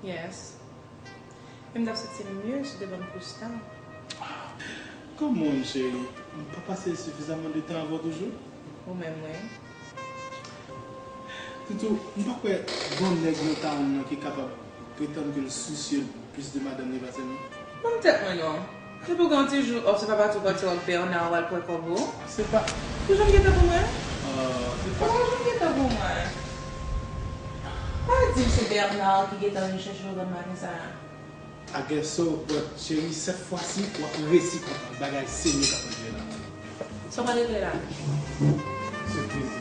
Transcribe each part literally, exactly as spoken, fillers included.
Yes. E m t ap santi m mye si w te ban m plis tan. Come on, cheri. M pa pase sifizaman de tan avè w toujou? Ou menm, wi. Toutou, m pa kwè gon nèg nan town nan ki kapab pretann ke l sousye plis de madanm li pase m. Ban m tèt mwen non. Depi w gen yon ti jou off, se pa pati w pati w ak Bernard w al pran kòb ou? Se pa. Ou janm gentan pou mwen? Ah, se pa. Ou janm gentan pou mwen? Pa di m se Bernard ki gentan vin chèche w grann maten sa a. I guess so, but cheri, sèt fwa si w ap resi konprann bagay serye k ap rive la. Sa w pral regle la? Sipriz.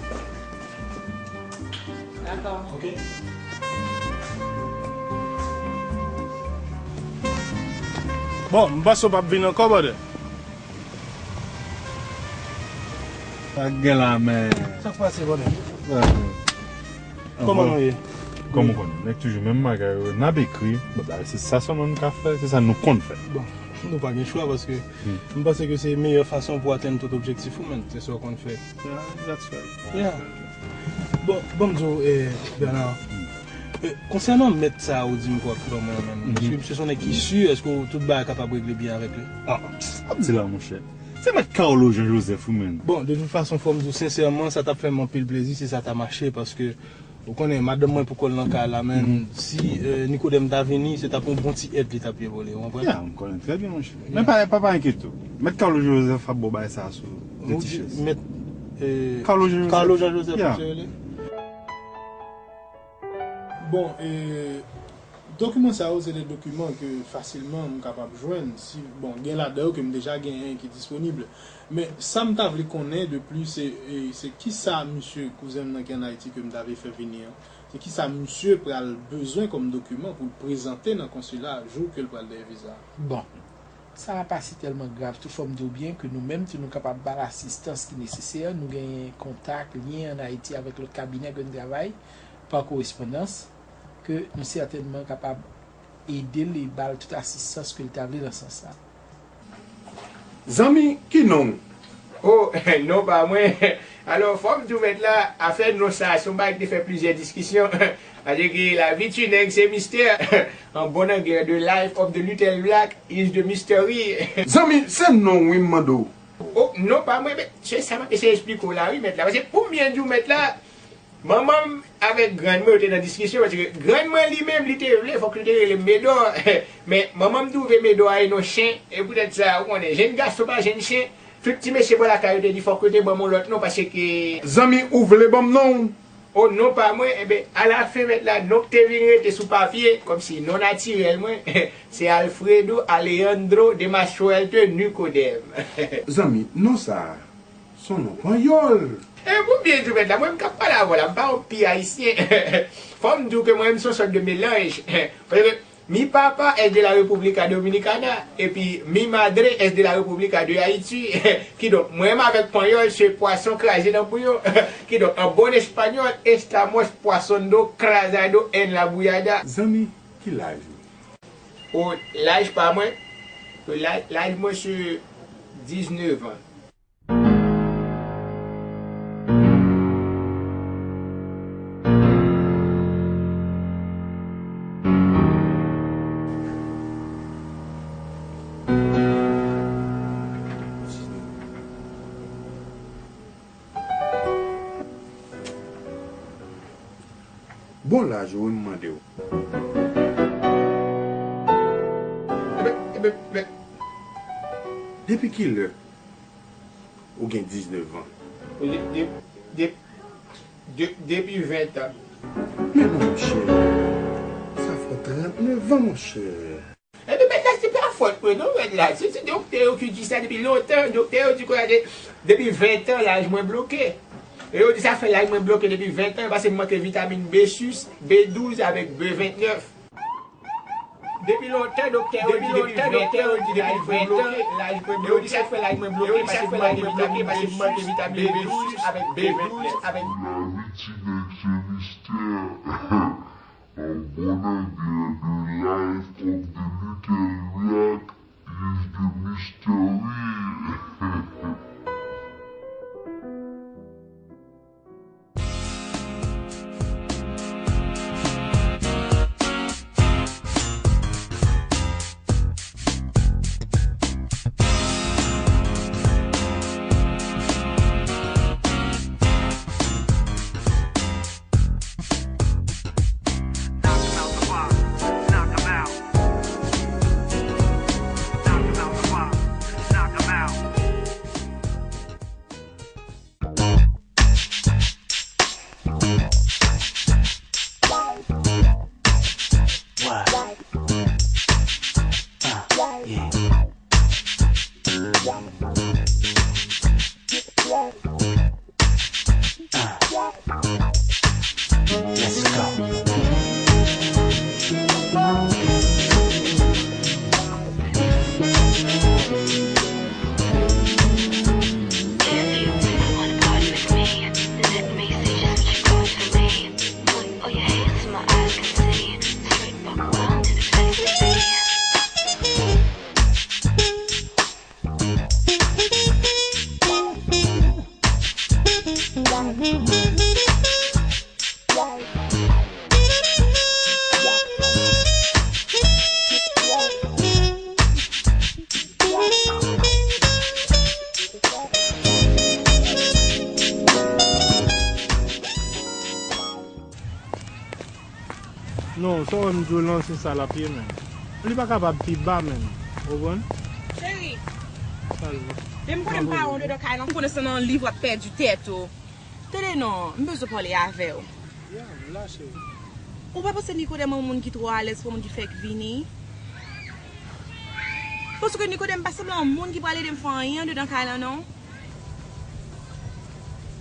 Dakò. Ok. Bon, m panse w p ap vin ankò, brother. Sa k gen la, men? Sa k pase, brother? Kòman nou ye? Kòm ou konnen, nèg toujou menm bagay yo. N ap ekri. Bon, bagay, se sa sèlman nou ka fè, se sa nou konn fè. Bon, nou pa gen chwa paske m panse ke se meyè fason pou w atenn tout objektif ou, menn. Se sa w konn fè. Yeah, that's right. Yeah. Bon, ban m di w, eh, Bernard, eh, konsènan mèt sa a ou di m pou w ap fè mwen, menn, paske misye se yon nèg ki si, èske w tout bagay kapab regle byen avèk li? Ah, sa w ap di la, monchè? Se mèt Carlo Jean Joseph, wi, menn. Bon, de tout fason, fò m di w sensèman, sa t ap fè m anpil plezi si sa ta mache, paske ou konnen, madanm mwen poko nan kay la, menn. Si, eh, Nikodèm ta vini, se t ap yon bon ti èd li t ap ye pou li, ou konprann? Ya, m konnen trè byen, monchè. Men pa, pa, pa enkyete w. Mèt Carlo Joseph ap ba w bagay sa a sou de ti chèz. Mèt, eh, Carlo Jean Joseph. Carlo Jean Joseph, misye rele? Bon, eh, dokiman sa yo, se de dokiman ke fasilman m kapab jwenn. Si, bon, gen ladan yo ke m deja genyen ki disponib. Men sa m ta vle konnen de plis, se, e, se kisa misye kouzen m nan ki ann Ayiti ke m ta vle fè vini an, se kisa misye pral bezwen kòm dokiman pou l prezante nan konsila jou ke l pral dèyè viza a? Bon, sa a pa si tèlman grav tou, fò m di w byen ke nou menm tou nou kapab ba l asistans ki nesesè, nou genyen kontak, lyen ann Ayiti avèk lòt kabinè ke n travay pa korespondans, ke nou sètènman kapab ede l e ba l tout asistans ke l ta vle nan sans sa. Zanmi, ki non w? O, non pa mwen. Alò, fò m di w mèt la, afè non sa a, se yon bagay ki te fè plizyè diskisyon. Paske lavi ti nèg se mistè. An bon anglè, the life of the little black is the mystery. Zanmi, se non w wi m mande w. O, non pa mwen, men se sa m ap eseye eksplike w la wi mèt la. Paske pou m byen di w mèt la, manman m avèk grann mwen yo te nan diskisyon, paske grann mwen li menm, li te vle, fòk li te rele m Medò. Men manman m twouve Medò a e non chen, e poutèt sa, ou konnen, jenn gason pa jenn chen, tout ti mesye bò lakay yo te di fòk yo te ban m yon lòt non, paske... Zanmi, ou vle ban m non w? O, non pa mwen, enben, alafen mèt la, non k te vin rete sou papye, kòmsi non natirèl mwen, se Alfredo Alejandro de Masuelte Nicodème. Zanmi, non sa a, se yon non panyòl. E pou byen di w mèt la, mwen m k ap pale avè w la, m pa yon pi ayisyen. Fò m di w ke mwen menm se yon sòt de melanj. Paske mi papá es de la República Dominicana, epi mi madre es de la República de Haití. Kidonk, mwen menm avèk panyòl se pwason kraze nan bouyon. Kidonk, en buen español, estamos pasando crazado en la bullada. Zanmi, ki laj ou? O, laj pa mwen, laj, laj mwen se diznèf an. Bon laj ou wi m mande w. Depi kilè ou gen diznèf an? De, de, de, de, depi ven tan. Men monchè, sa fè trannèf an, monchè. Ebyen, mèt la, se pa fòt mwen non, mèt la. Se, se doktè yo ki di sa depi lontan. Doktè yo di konsa, depi ven tan, laj mwen bloke. E yo di sa fè laj mwen bloke depi ven tan, paske m manke vitamin B sis, B douz avèk B ventnèf. Depi lontan, doktè yo di depi ven tan, laj mwen bloke. Yo di sa fè laj mwen bloke, paske m manke vitamin B sis, B douz avèk B ventnèf. Lavi ti nèg se mistè. An bon anglè, the life of the little black is the mystery. Non, sa w wè m di w lan, se sa l ap ye, menm. Li pa kapab pi ba, menm. Ou konprann? Cheri, men m konnen m pa wè w dedan kay lan, m konnen se nan liv w ap pèdi tèt ou. Tande non, m bezwen pale avè w. Ya, m la, cheri. Ou pa panse Nikodèm yon moun ki twò alèz pou moun ki fèk vini? Paske Nikodèm pa sanble yon moun ki pral ede m fè anyen andedan kay lan, non.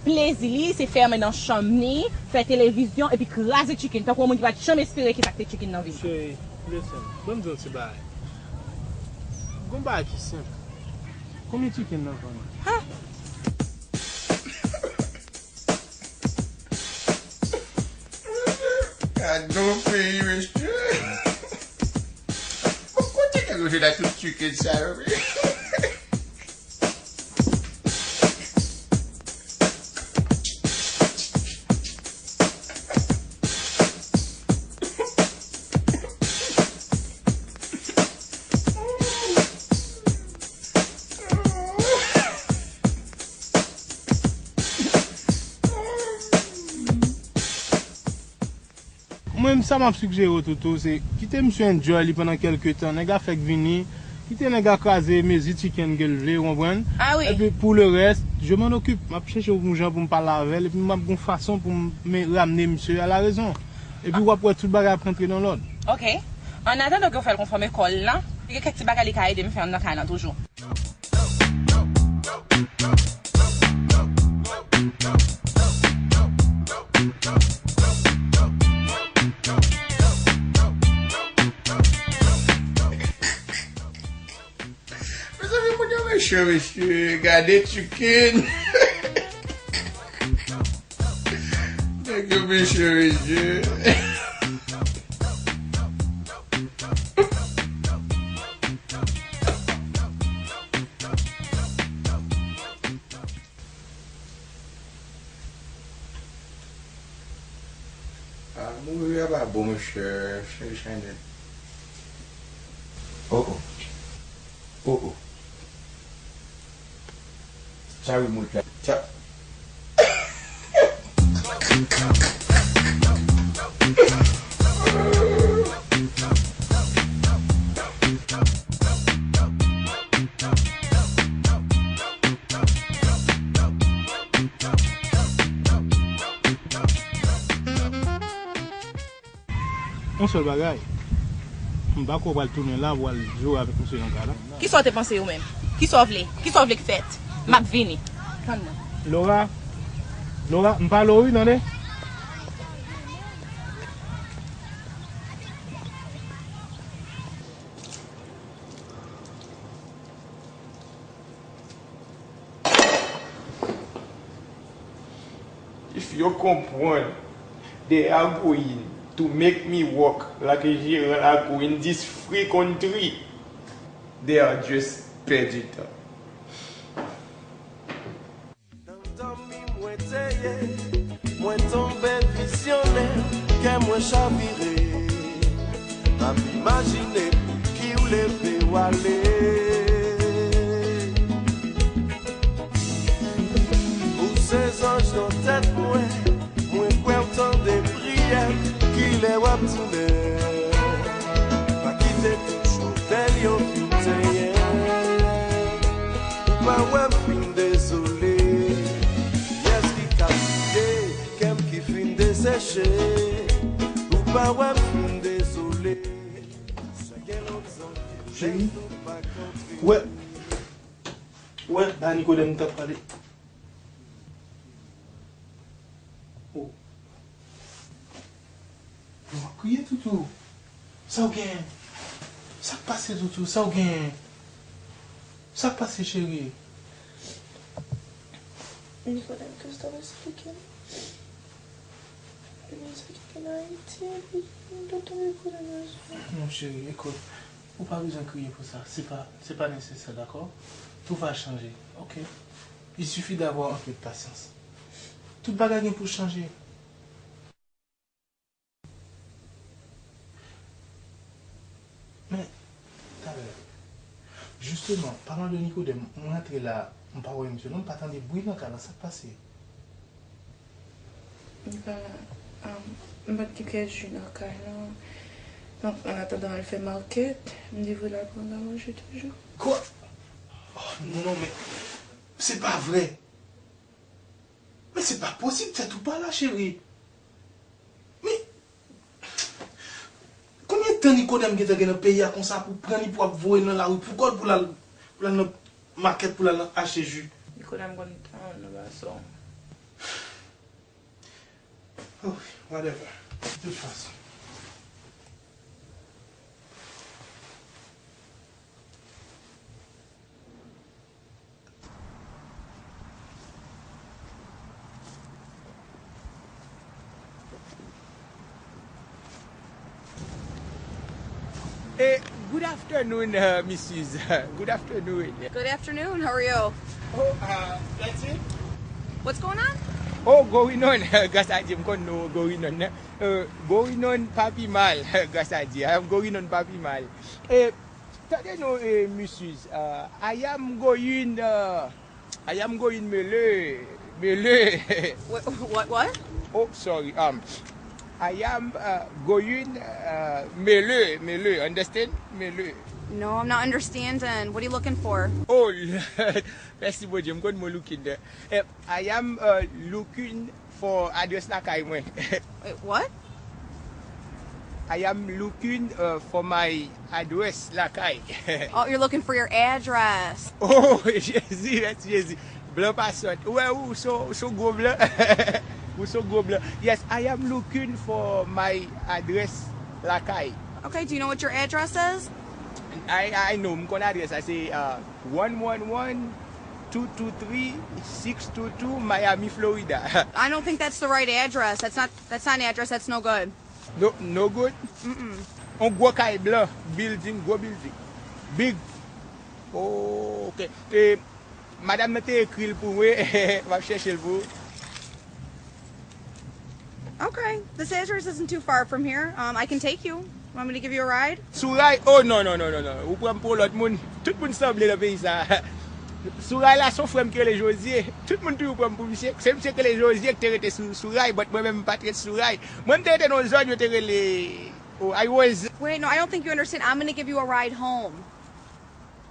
Plezi li, se fèmen nan chanm ni, fè televizyon, epi kraze chicken, tankou yon moun ki pa t janm espere ke sa k te chicken nan vini. Cheri, listen, ban m di w yon ti bagay. Gon bagay ki senp. Konbyen chicken nan vann? Ha? Gadon peyi, mesye. Bon, kote ke nou jwenn ak tout chicken sa yo, men? Mwen, sa m ap sigjere w, Toutou, se kite misye enjoy li pandan kèlke tan. Nèg la fèk vini, kite nèg la kraze mezi chicken ke l vle, ou konprann? Ah wi. Epi pou le rès, je m'en occupe. M ap chèche yon jan pou m pale avè l, epi m ap gon fason pou m men- ramne misye a la rezon. Epi w ap wè tout bagay ap rantre nan lòd. Ok. An atandan ke w fè l konfòme kò l lan, li gen kèk ti bagay li ka ede m fè anndan kay lan toujou. Mezanmi, moun yo mechan, mesye. Gade chicken. Nèg yo mechan, mesye. Ah, mouri a pa bon, monchè. Cheri Shannon. Oh, oh. Oh, oh. Sa remote la. Sa. Yon sèl bagay. M pa kwè w pral tounen la pou w al joure avèk misye nan kay la. Kisa w te panse ou menm? Kisa w vle? Kisa w vle k fèt? M ap vini. Tann mwen. Laura, Laura, m pale w wi, tande. If you complain, they are going to make me work like a general are going this free country. They are just pèdi tan. Nan dòmi mwen te ye, mwen tonbe vizyonè, kè mwen chavire. M ap imajine pou ki w leve w ale. Ou se zanj nan tèt mwen, mwen kwè w tande priyè m, kilè w ap tounen. Pa kite tout chofè l yo fin tenyen. Ou pa wè m fin dezole. Pyès ki ka vide, kè m ki fin deseche. Ou pa wè m fin dezole. Sa gen lòt zanmi, Cheri, ou wè, ou wè, ba Nikodèm m t ap pale. Oh. Bon, w ap kriye, Toutou. Sa w genyen? Sa k pase, Toutou? Sa w genyen? Sa k pase, cheri? Nikodèm, kisa w ap esplike m? Men sa ki gen Ayiti, epi m tonton Nikodèm bezwen. Non, cheri, ekout. Ou pa bezwen kriye pou sa. Se pa, se pa nesesè, dakò? Tout va changer, ok? Il suffit d'avoir un peu de patience. Tout bagay gen pou chanje. Men, talè, jisteman, palan de Nikodèm, mwen antre la, m pa wè misye non, m pa tande bri nan kay la, sa k pase? M pa, Um, m pa t gen pyès ji nan kay lan. Donk, an atandan al fè makèt, m devwe l al pran l a manje toujou. Kwa? Oh, non, non, men se pa vre. Men se pa posib, tèt ou pa la, cheri. Men, konbyen tan Nikodèm gentan gen nan peyi a konsa pou pran li, pou ap voye l nan lari pou kò l, pou l al, pou l al nan makèt, pou l al achte ji? Nikodèm konn tan nan gason. Oh, whatever. De tout fason. Eh, good afternoon, uh, missus. Good afternoon. Good afternoon. How are you? Oh, uh, that's it? What's going on? Oh, going on. Gras a Dye, m konn nou going on. Uh, going on pa pi mal. Gras a Dye. I am going on pa pi mal. Eh, tande non, eh, missus. Uh, I am going, uh, I am going mele, mele. What, what, what? Oh, sorry. Um, I am, uh, going, uh, mele, mele. Understand? Mele. No, I'm not understanding. What are you looking for? Oh, Lord. Mèsi Bondye, m konn mo looking de. Eh, I am, uh, looking for adrès lakay mwen. Wait, what? I am looking, uh, for my address lakay. Oh, you're looking for your address. Oh, Jezi, mèsi Jezi. Blan pa sòt. Ou wè, ou se, ou se gwo blan. Ou se gwo blan. Yes, I am looking for my address lakay. Okay, do you know what your address is? I, I know, m konn adrès la, se, uh, one one one, two two three, six two two, Miami, Florida. I don't think that's the right address. That's not, that's not an address. That's no good. No, no good? Mm-mm. On gwo kay blan, building, gwo building. Big. Oh, ok. E, madanm nan te ekri l pou mwen, m ap chèche l pou ou. Okay, this address isn't too far from here. Um, I can take you. Want me to give you a ride? Sou ray? Oh, non, non, non, non, non. Ou pran m pou lòt moun. Tout moun sanble nan peyi sa. Sou ray la, se yon frè m ki rele Jozye. Tout moun toujou pran m pou misye. Se misye ki rele Jozye ki te rete sou, sou ray, but mwen menm m pa t rete sou ray. Mwen m te rete nan yon zòn yo te rele, oh, I was Wait, no, I don't think you understand. I'm gonna give you a ride home.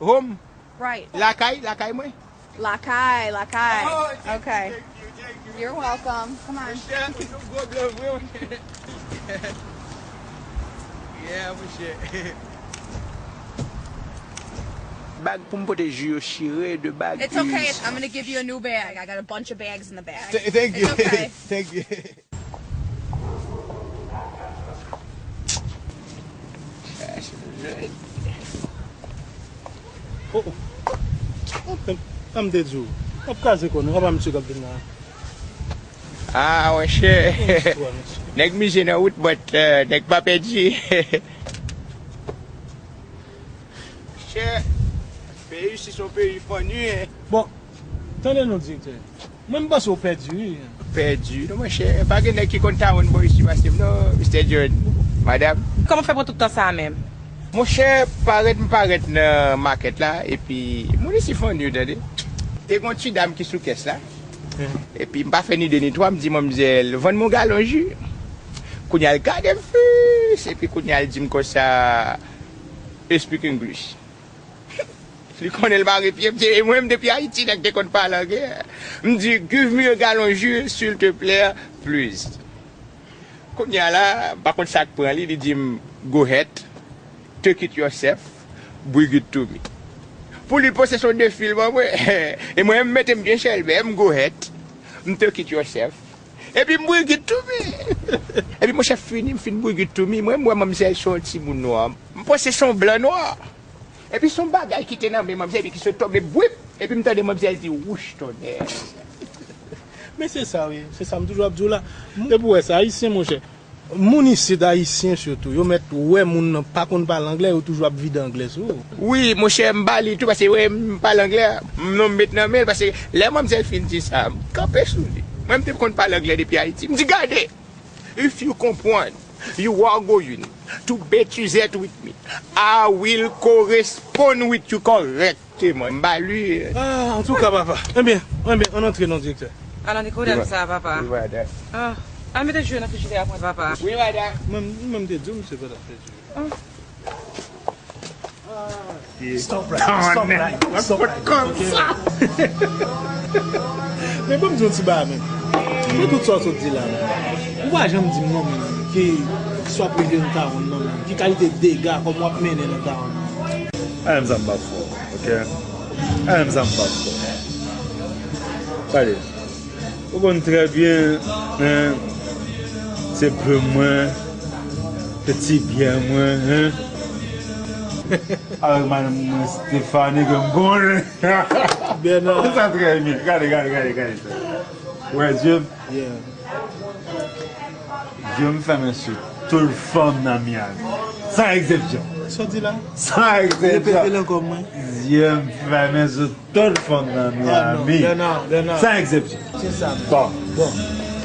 Home? Right. Lakay, lakay mwen? Lakay, lakay. Oh, thank you, okay. Thank you, thank you. You're welcome. Come on. Monchè, ou se yon gwo blan vre, monchè. Yeah, monchè. Bag pou m pote ji yo chire de bag. It's okay. It's, I'm gonna give you a new bag. I got a bunch of bags in the back. Th- thank you. It's okay. Thank you. Oh, oh. Sa m te di w. W ap kraze kò nou, w ap misye k ap vin la. Ah, monchè. Nèg mize nan wout, but, euh, nèg pa pèdi. Monchè, peyi isi se yon peyi funny, hein. Bon, tande non, direktè. Mwen, m panse w pèdi, wi. Pèdi? Non, monchè, pa gen nèg ki konn tawonn bò isi pase m, non, mistè John. Madanm. Kòman w fè pran tout tan sa a menm? Monchè, parèt m parèt nan makèt la, epi moun isi funny, tande. Te gen yon ti dam ki sou kès la. Epi m pa fè ni de ni twa, m di manmzèl, vann mwen yon galon ji. Kounye a l gade m fis, epi kounye a l di m konsa, "You speak English?" Li konnen l mare pye m, e mwen menm depi Ayiti, nèg te konn pale anglè. M di, "Give me a gallon jus, s'il te plaît, please." Kounye a la, m pa konn sa k pran li, li di m, "Go ahead, take it yourself, bring it to me." Pou li, panse se yon defi l ban mwen. E mwen, m mete m byen chèlbè, m go ahead, m take it yourself. Epi m bring it to me. Epi monchè fini, m fin bring it to me. Mwen, m wè manmzèl se yon timoun nwa. M panse se yon blan nwa. Epi se yon bagay ki te nan men manmzèl, epi ki sot tonbe, bwip! Epi m tande manmzèl di, "Wouch tonnè." Men se sa, wi. Se sa m toujou ap di w la. Depi w wè sa, Ayisyen, monchè. Moun isit, Ayisyen sitou, yo mèt wè moun nan pa konn pale anglè, yo toujou ap vide anglè sou ou. Wi, monchè, m ba li tou, paske wè m pale anglè, m non m met nan men l, paske lè manmzèl fin di sa, m kanpe sou li. Mwen, m te konn pale anglè depi Ayiti. M di, "Gade, if you konprann, you are going to betizet with me. I will correspond with you correctly." Te mwen, m ba li. Ah, antouka, papa. Ebyen, ebyen, ann antre non, direktè. Ala ni pwoblèm sa, papa. Ah. Al mete jwe nan frijidè a pou mwen, papa. Wi, madanm. Mwen, mwen, m te di w, misye pa t ap fè jwe. Ah. Stop right, stop right, stop right. Men ban m di yon ti bagay, men. Men tout sa w sot di la, men. Ou pa janm di m non, men, ki sa w ap regle nan Tawonn nan, men. Ki kalite dega kòm w ap mennen nan Tawonn nan? Al menm sa m p ap fè w, oke? Al menm sa m p ap fè w. Gade. Ou konn trè byen, men, se plim mwen, se ti byè mwen, en. Avèk madanm mwen Stephanie ke m konnen. Bernard. Ou sa trè byen. Gade, gade, gade, gade sa. Ou wè zye m? Yeah. Zye m fèmen sou tout fanm nan Miami. San eksepsyon. Sa w di la? San eksepsyon. Repete l ankò, mwen. Zye m fèmen sou tout fanm nan Miami. Ah, non, Bernard, Bernard. San eksepsyon. Se sa, men. Bon. Bon.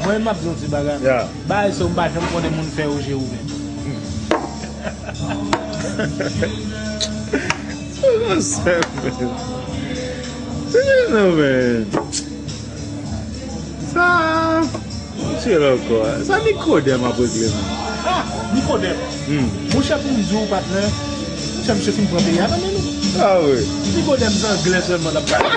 Mwen, m ap di yon ti bagay. Yeah. Bagay sa, m pa janm konnen moun fè yo je ouve. Se yon sèl, men. Se non, men. Sa, misye la ankò. Sa Nikodèm ap regle, men. Ah, Nikodèm. Hmm. Monchè, pou m di w, patnè, monchè, misye fin pran peyi a nan men nou. Ah, wi. Nikodèm, se anglè sèlman l ap pale.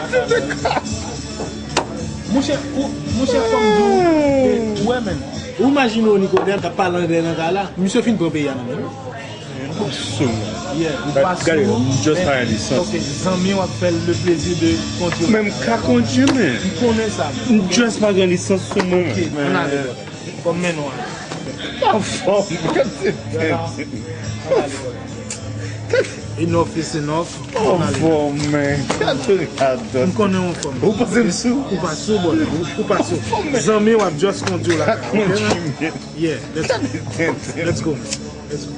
Monchè, ou, monchè, fò m di w, e, ou wè, men. Ou imajine w, Nikodèm, k ap pale anglè nan kay la. Misye fin pran peyi a nan men nou. Ou pa sou. Yeah, ou pa sou. Gade, m just pa gen lisans. Ok, zanmi w ap fè l le plezi de kondwi. Men m ka kondwi, men. M konnen sa, men. M just pa gen lisans sou mwen. Ok, ann ale. Kòm men nou ale. Anfòm, gade. Ann ale. Enough is enough. Anfòm, men. Gade, gade. M konnen w anfòm. Ou panse m sou? Ou pa sou, bòlè. Ou, ou pa sou. Zanmi w ap just kondwi w la. Kondwi, men. Yeah, let's go. Let's go.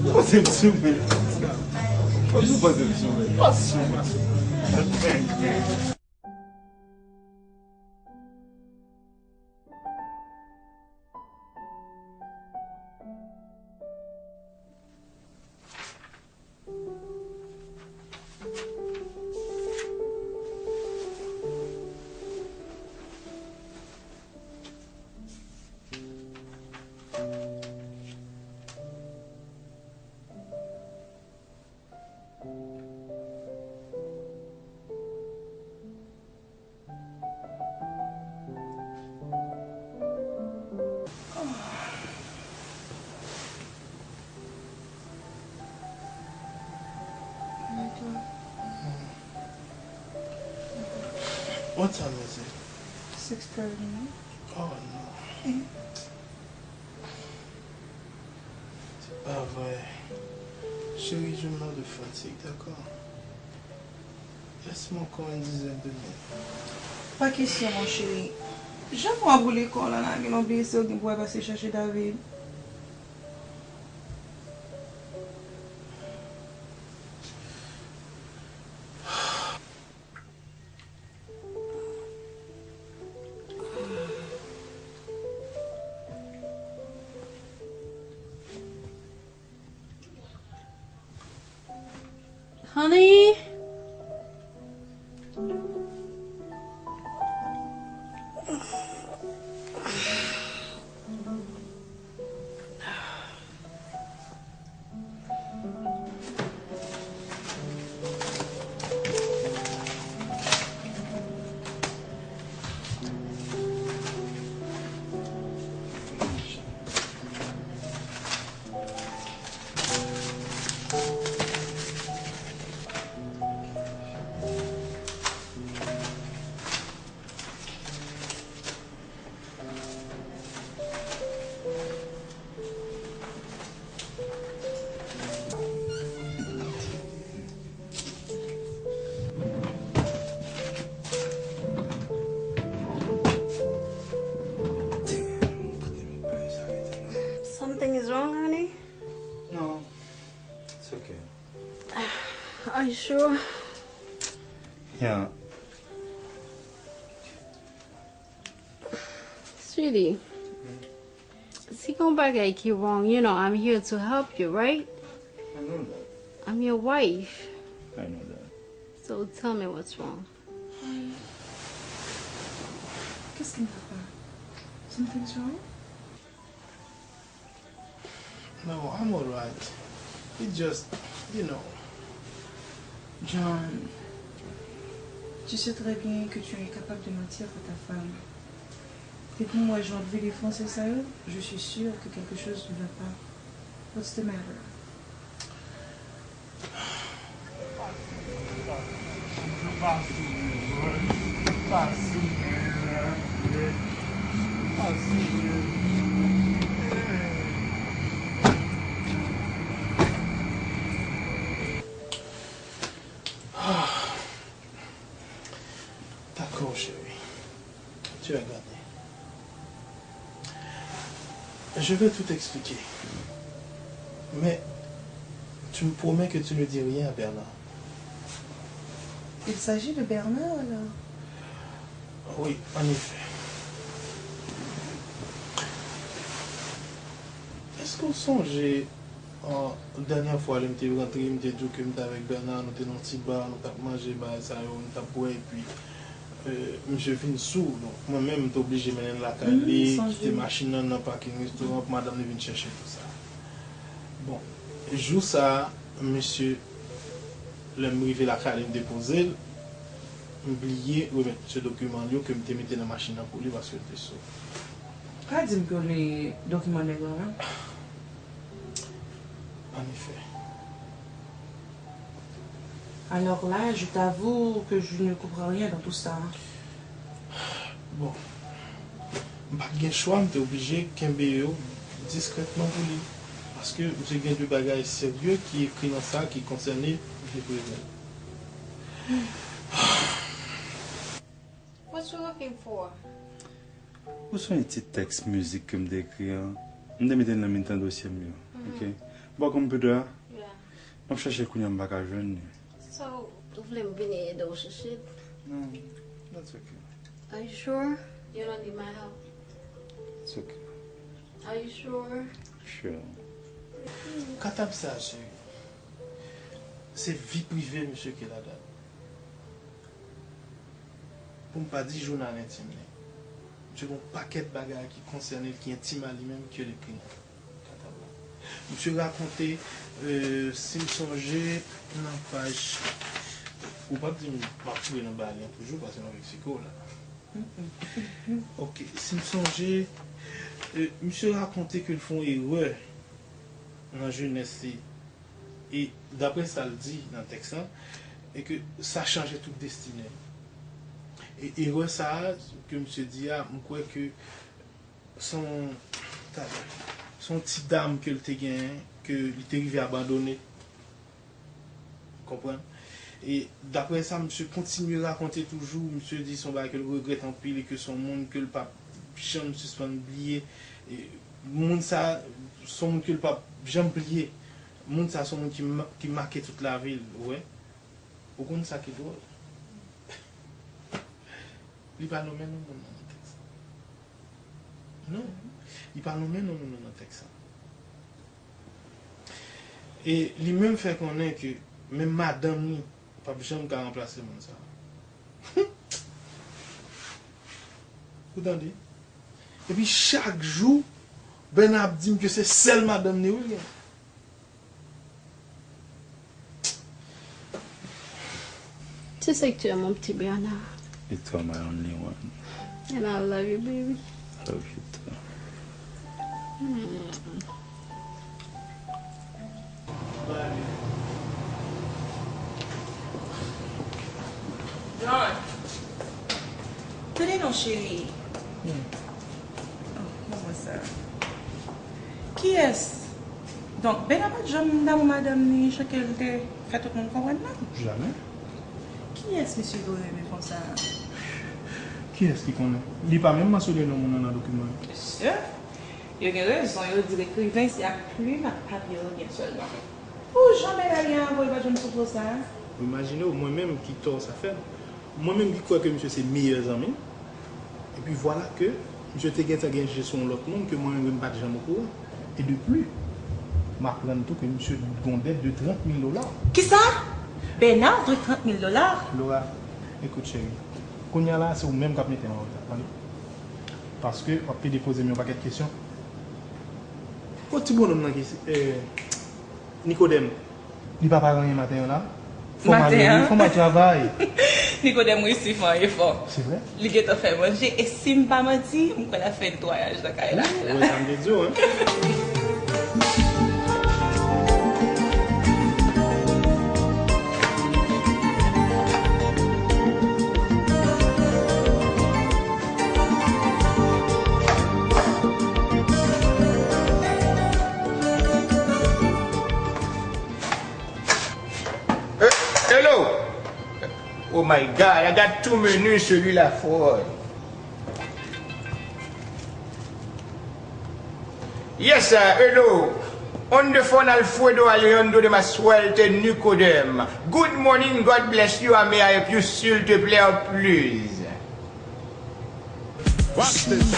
Ou panse m sou, men. Ou panse m sou, men. Ou panse m sou, men. What time is it? Six thirty. Oh, no. Eh. Se pa vre. Cheri, jwenn mwen de fatig, dakò? Lès mwen ankò yon dizèn de minit. Pa kesyon, mon cheri. Jan w ap boule kò w la, la, gen lè w bliye si w gen pou w al pase chache David. Honey? Something is wrong, honey? No, it's okay. Are you sure? Yeah. Sweetie, si gen yon bagay ki wrong, you know, I'm here to help you, right? I know that. I'm your wife. I know that. So tell me what's wrong. Qu'est-ce qui ne va pas? Something's wrong? No, I'm alright. It just, you know. John, tu sais très bien que tu es incapable de mentir à ta femme. Depi m wè jan w ap vide franse sa yo, je suis sûre que quelque chose ne va pas. What's the matter? D'accord, chérie. Tu vas garder. Je vais tout expliquer. Mais tu me promets que tu ne dis rien à Bernard. Il s'agit de Bernard alors? Oui, en effet. Èske w sonje, an, dènyè fwa lè m te rantre, m te di w ke m te avèk Bernard, nou te nan yon ti ba, nou t ap manje, bagay sa yo, nou t ap bwè, epi euh, misye vin sou. Donk, mwen menm, m te oblije mennen l lakay li, kite machin nan nan pakin restoran pou madanm li vin chèche l, tout sa. Bon, jou sa a, misye, lè m rive lakay li, m depoze l, m bliye remèt misye dokiman l yo ke m te mete nan machin nan pou li paske l te sou. Pa di m ke w li dokiman nèg la, non? An efè. Alors là, je t'avoue que je ne comprends rien dans tout ça. Bon, m pa t gen chwa, m te oblije kenbe yo diskrètman pou li. Paske misye gen de bagay serye ki ekri nan sa ki konsène vi prive l. What you looking for? Ou sonje ti tèks mizik ke m te ekri an? M te mete l nan mitan dosye m yo. Ok. Bò konpitè a? Yeah. M ap chèche l kounye a, m pa ka jwenn li. So, ou vle m vini ede w chèche l? Non, that's ok. Are you sure? You don't need my help. It's ok. Are you sure? Sure. Katab sa, cheri. Se vi prive misye ki ladan l. Pou m pa di jounal entim li. Misye gen yon pakèt bagay ki konsène l, ki entim a li menm, ke l ekri nan katab la. Misye rakonte, euh, si m sonje, nan paj, ou p ap di m m ap fouye nan bagay li an toujou, paske nou Meksiko la. Ok, si m sonje, euh, misye rakonte ke l fè yon erè nan jenès li. E daprè sa l di nan tèks lan, e ke sa chanje tout destine l. E erè sa a ke misye di a, m kwè ke se yon, se yon ti dam ke l te genyen, ke li te rive abandone. Konprann? E daprè sa, misye kontinye rakonte toujou, misye di se yon bagay ke l regrèt anpil e ke se yon moun ke l p ap janm sispann bliye. E moun sa, se yon moun ke l p ap janm bliye. Moun sa se yon moun ki, ma- ki make tout lavi l, ou wè. Ou konn sa ki dwòl? Li pa nonmen non moun nan nan tèks la. Non, li pa nonmen non moun nan nan tèks la. E li menm fè konnen ke menm madanm li p ap janm ka ranplase moun sa. Ou tande? Epi chak jou, Bèna ap di m ke se sèl madanm li wi l gen. Tu sais que tu es mon petit Bernard. It's all my only one. And I love you, baby. I love you too. John, tande non, cheri. Oh, ban mwen sa. Kiyès? Donk, Bèna pa t janm damou madanm ni jan ke l te fè tout moun konprann nan? Jamè. Kiyès misye dwe renmen konsa? Kiyès ki konnen? Li pa menm mansyone non moun nan nan dokiman yo. Mesye, yo gen rezon, yo di lekriven se ak plim ak papye yo gen sèlman. Pou jan Bèna ye a, ankò, li pa t janm sou po sa a. Imajine w, mwen menm ki tò sa fè m. Mwen menm ki kwè ke misye se meyè zanmi m. Epi vwala ke misye te gentan gen je sou yon lòt moun ke mwen menm m pa t janm okouran. E depi, m aprann tou ke misye gon dèt de trant mil dola. Kisa? Bèna dwe trant mil dola? Laura, ekout cheri, kounye a la se ou menm k ap mete m an reta, tande? Paske w ap plede poze m yon pakèt kesyon. Kot ti bonòm nan ki, eh, Nikodèm? Li pa pare anyen maten an la. Fò m ale, wi, fò m al travay. Nikodèm resi fè yon efò. Se vre? Li gentan fè manje, e si m pa manti, m kwè l ap fè netwayaj nan kay la. Ou wè sa m te di w, hein? Eh, hello! Oh my God, I got two menus, celui-là folle. Yes, sir. Hello. On the phone, Alfredo Alejandro de Masuelte Nicodem. Good morning, God bless you, and may I help you, s'il te plaît, please? Watch this.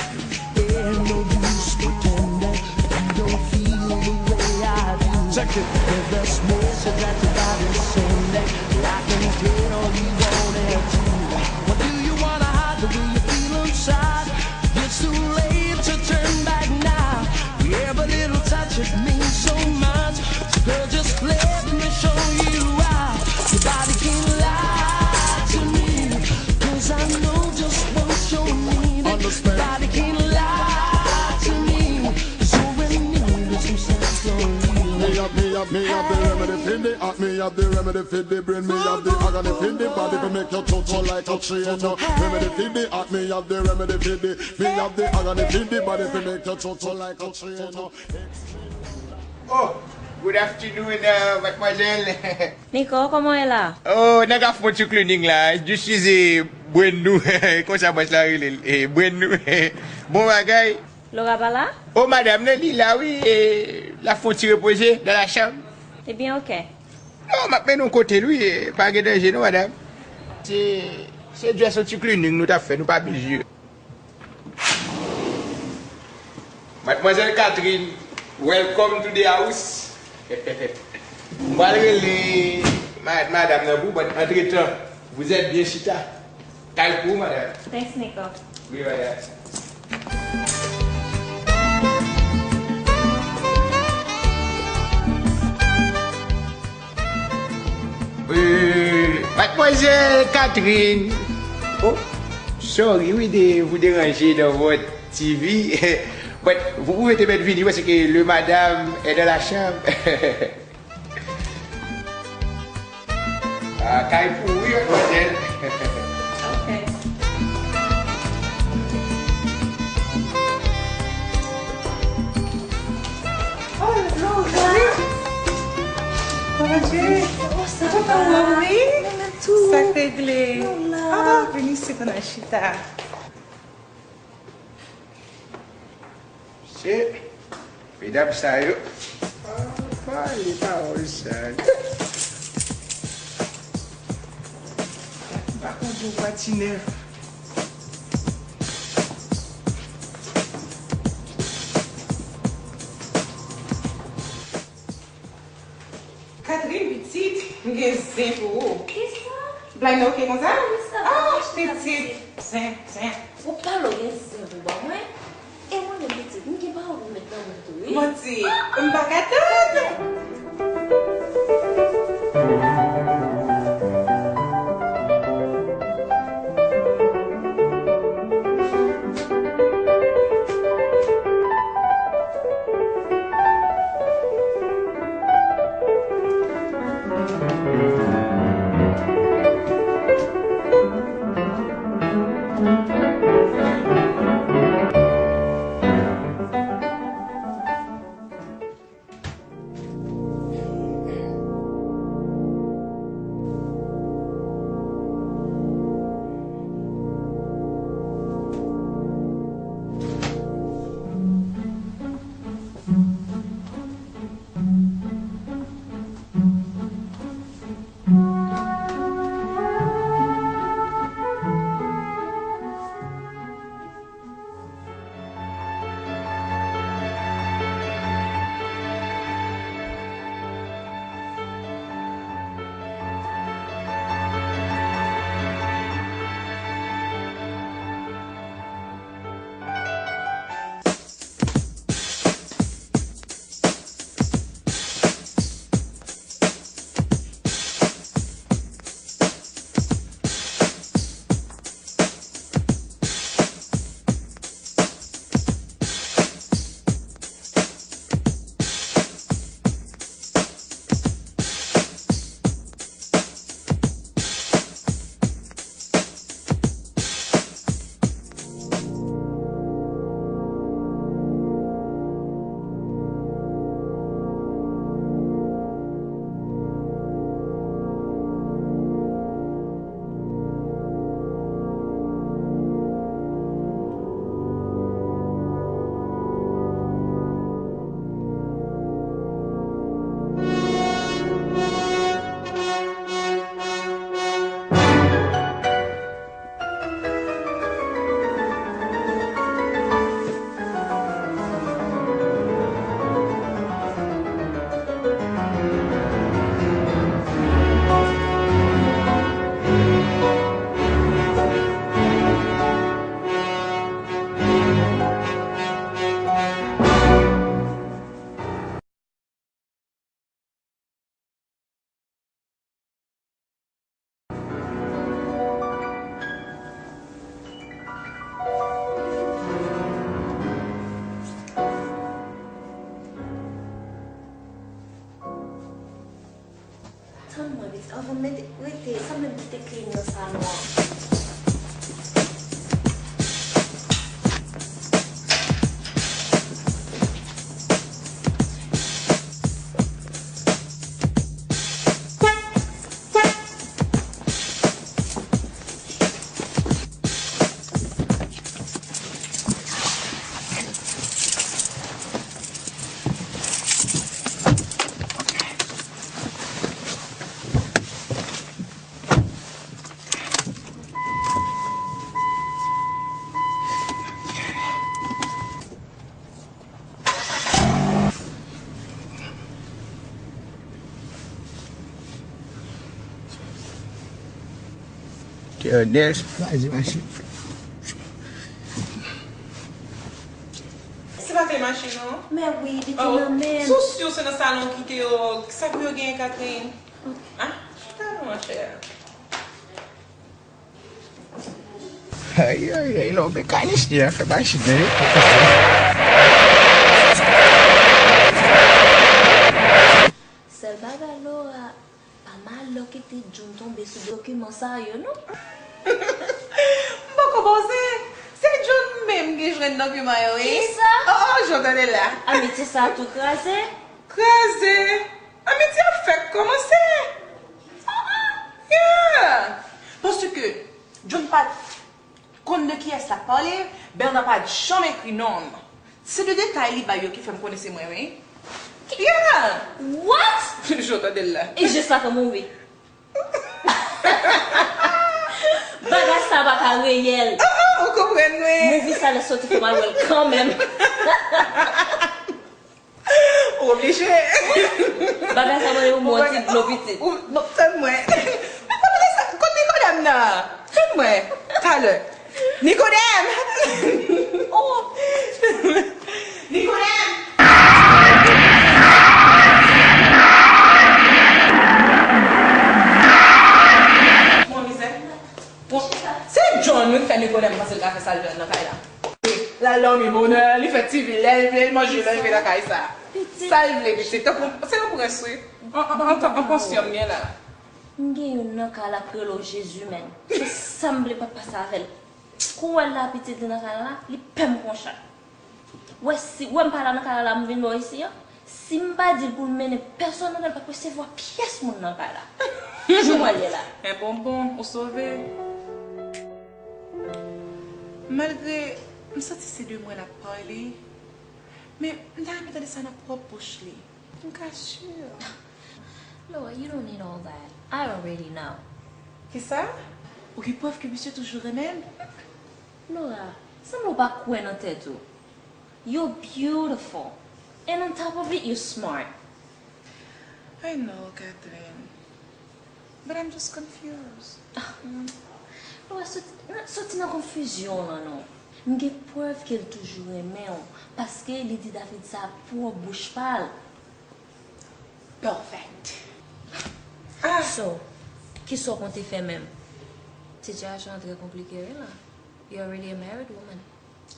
Ain't no use pretending you don't feel the way I do. Check it. There's this message that your body's sending. I can get all you wanted to. What do you wanna hide? The way you feel inside. It's too late to turn back now. We have a little touch, it means so much. So girl, just let me show you why. Your body can't lie to me, 'cause I know just what you need. Understand. Your body can't lie to me, so when you need some sex, don't leave. Me have, me have, me have the remedy for the heart, me have the remedy for the brain, me have the agony for the body to make your throat so like a train. Remedy for the heart, me have the remedy for the, me have the agony for the body to make your throat so like a train. Oh, good afternoon, uh, mademoiselle. Nico, comment est là? Oh, nan ka fè yon ti cleaning la. Just is a brand new. Konsa bòs la rele l, eh, brand new. Bon bagay. Laura pa la? Oh, madam nan, li la, wi. Eh, l ap fè yon ti repoze dans la chambre. Ebyen, ok. Non, m ap mennen w kote l, wi. Eh, pa gen danje, non, madam. Se, se just yon ti cleaning nou t ap fè, nou pa bizye. Mademoiselle Catherine, welcome to the house. M pral rele ma-, madam nan pou, but entretan, vous êtes bien chita. Kay pou ou, madam. Thanks, Nico. Wi, madam. Euh, mademoiselle Catherine. Oh, sorry, oui, de vous déranger dans votre T V. But vous pouvez te mettre vini parce que le madame est dans la chambre. Ah, kay pou ou, wi, mademoiselle. Ok. Oh, Laura! Bondye! Ou kontan wè m, wi? Mwen menm tou. Sa k regle? Laura! Ah, vini isit, ann al chita. Se medam sa yo. Ah, pale pawòl sa yo. M pa konn di w pati nèf. Catherine, pitit, m gen zen pou ou. Kisa? Blind, ok konsa? Wi, sa va. Ah, pitit, zen, zen. Ou pale, w gen zen pou ba mwen. E mwen menm, pitit, m gen pawòl pou m met nan bouch ou, wi. Manti, m pa ka tann. Anvan m mete, rete, sanble m kite kle m nan salon an. There, there's. Kraze machin. Se pa te machin, non? Men wi, li te nan men m. Si w si w se nan salon w kite yo, sa pou yo genyen, Catherine? Ah, chita non, monchè. Ay, ay, ay, lè w mekanisyen an fè machin nan, yo. Sèl bagay, Laura, pa malè w kite John tonbe sou dokiman sa yo, non. M poko panse. Se John menm ki jwenn dokiman yo, wi. Kisa? Oh, oh, John, tande la. Amitye sa tou kraze. Kraze? Amitye ap fèk kòmanse. Yeah! Paske John pa t konn de kiyès l ap pale, Bernard pa t janm ekri non m. Se de detay li bay yo ki fè m konnen se mwen, wi. Yeah! What? John, tande l la. E jès la fè m mouri. Bagay sa pa ka reyèl. Ah, ah, ou konprann, wi. Movie sa lè soti fò m al wè l kanmenm. Ou oblije. Bagay sa mande yon bon ti dlo pitit. Ou, non, tann mwen. Mwen pa vle sa. Kot Nikodèm nan? Tann mwen. Talè. Nikodèm! Oh! Nikodèm! Bon, mizè. Bon, se John wi k fè Nikodèm panse l ka fè sa l vle nan kay la. L al dòmi bonè, li fè ti vi lè l vle, li manje lè l vle nan kay sa. Sa l vle, pitit. Tankou, se yon prens, wi. An, an, an, an pansyon m ye la. M gen youn nan kay la k rele w Jezi, menn. Se sa m vle papa sa avè l. Kou w wè l la, pitit, li nan kay la, li pè m konsa. Wè, si, wè m pa la nan kay la, m vin bò isi an. Si m pa di l pou l mennen pèsonn nan kay, l p ap resevwa pyès moun nan kay la. Jou mwen ye la. En bonbon, ou sove. Malgre m santi se de mwen l ap pale, men m ta renmen tande sa nan pwòp bouch li. M ka si. Laura, you don't need all that. I already know. Kisa? Ou gen prèv ke misye toujou renmen l? Laura, sanble w pa kwè nan tèt ou. You're beautiful. And on top of it, you're smart. I know, Catherine. But I'm just confused. Ah. Mm. Laura, soti, soti nan konfizyon w lan non. M gen prèv ke l toujou renmen w, paske li di David sa ak pwòp bouch pa l. Perfect. Ah. So, kisa w konte fè menm? Sitiyasyon an trè konplike wi la. You're already a married woman.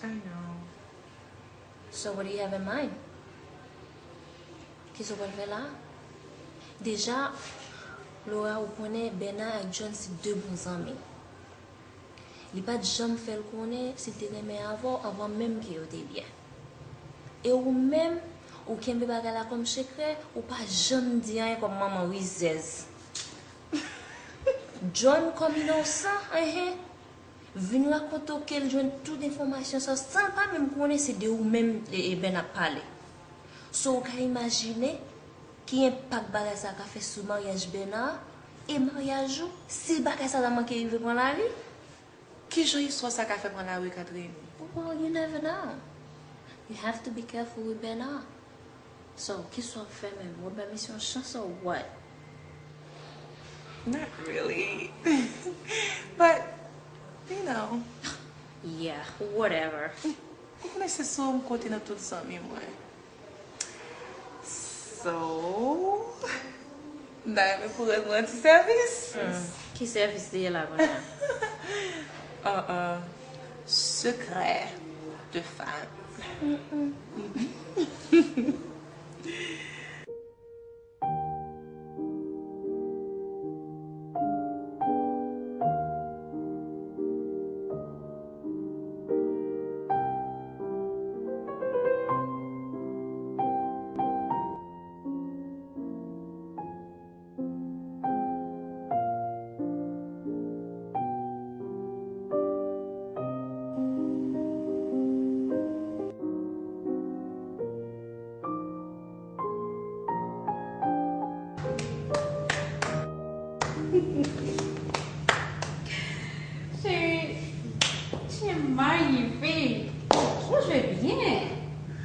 I know. So what do you have in mind? Kisa w pral fè la? Deja, Laura, ou konnen Bernard ak John se de bon zanmi. Li pa t janm fè l konnen si l te renmen avè w anvan menm ke yo te byen. E ou menm, ou kenbe bagay la kòm sekrè, ou pa janm di anyen kòm manman rizèz. John kòm inosan, enhen, vin rakonte w ke l jwenn tout enfòmasyon sa san l pa menm konnen se de ou menm e, e Bernard ap pale. So ou ka imajine ki enpak bagay sa ka fè sou maryaj Bernard e maryaj ou si bagay sa ta manke rive pran lavi? Kijan istwa sa ka fè pran lavi, Catherine? Well, you never know. You have to be careful with Bernard. So, kisa w ap fè menm? W ap bay misye yon chans or what? Not really. But, you know. Yeah, whatever. Ou konnen se sou ou m konte nan tout zanmi mwen. So, m ta renmen pou w rann mwen yon ti sèvis. Hmm. Ki sèvis li ye la kounye a? Uh-uh. Secret de femme. Mm-mm. Mm-mm. Cheri, cheri, magnifique. Ou jwe byen.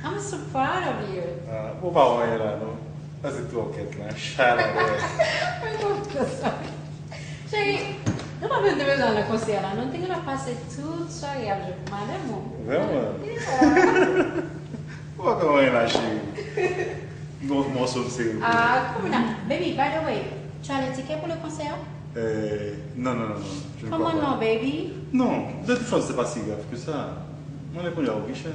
I'm so proud of you. Ah, ou pa wè la, non? Sa se twòkèt la, chalè. Mwen konprann sa. Cheri, nou pa menm te bezwen al nan konsè a la, non? Nou te gentan pase tout sware ap jwe pou madanm ou. Vrèman? Yeah. Ou pa konn anyen la, cheri. Yon mòso m sere pou ou. Ah, come on. Baby, by the way, tu as le ticket pour le concert? Euh, non, non, non, non, je ne crois pas. Comment non, baby? Non, de toute façon, c'est pas si grave que ça. Mwen, le kounye a, ou pi chè.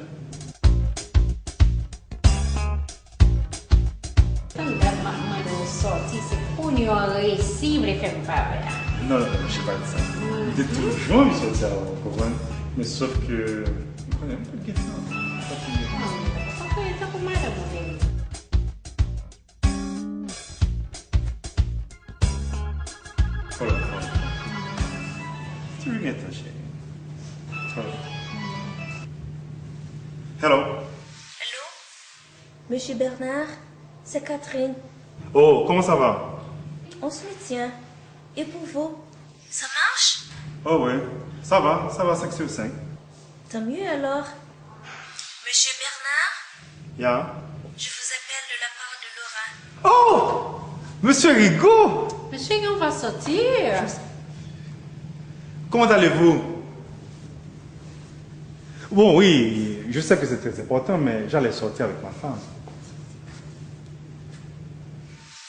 Tann dat m ap mande w sòti, se kounye a w resi vle fè m pa wè a. Non, non, non, je pas dit ça. Mwen te toujou anvi sòti avè w, ou konprann? Men sòf ke, ou konnen, m pa t gen tan. M pa t gen tan. Ah, ou pa konnen tankou madanm ou vini. Hold on, hold on. Ti ring etan, cheri. Hold on. Hello. Hello? Monsieur Bernard, c'est Catherine. Oh, comment ça va? On se maintient. Et pour vous? Ça marche? Oh oui, ça va, ça va, cinq sur cinq. Tant mieux alors. Monsieur Bernard? Ya. Je vous appelle de la part de Laura. Oh! Monsieur Rigaud! Monsieur Rigaud va sortir. Comment allez-vous? Bon, oui, je sais que c'est très important, mais j'allais sortir avec ma femme.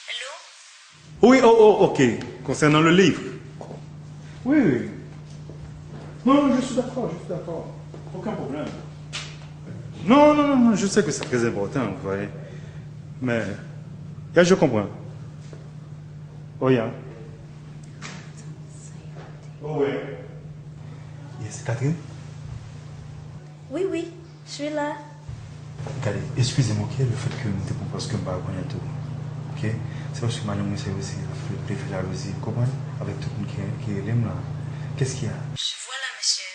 Hello? Oui, oh, oh, ok. Concernant le livre. Oui, oui. Non, non, je suis d'accord, je suis d'accord. Aucun problème. Non, non, non, non, je sais que c'est très important, vous voyez. Mais, ya, je comprends. Oh, ya. Oh, ouais. Yes, Catherine? Oui, oui. Je suis là. Gade, eskize m, ok, le fait que m te pran pòz ke m pa rekonèt ou, ok? Se paske madanm mwen se osi, l ap fè, te fè jalouzi, ou konprann? Avèk tout moun ki, ki rele m la. Qu'est-ce qu'il y a? Je vois là, monsieur.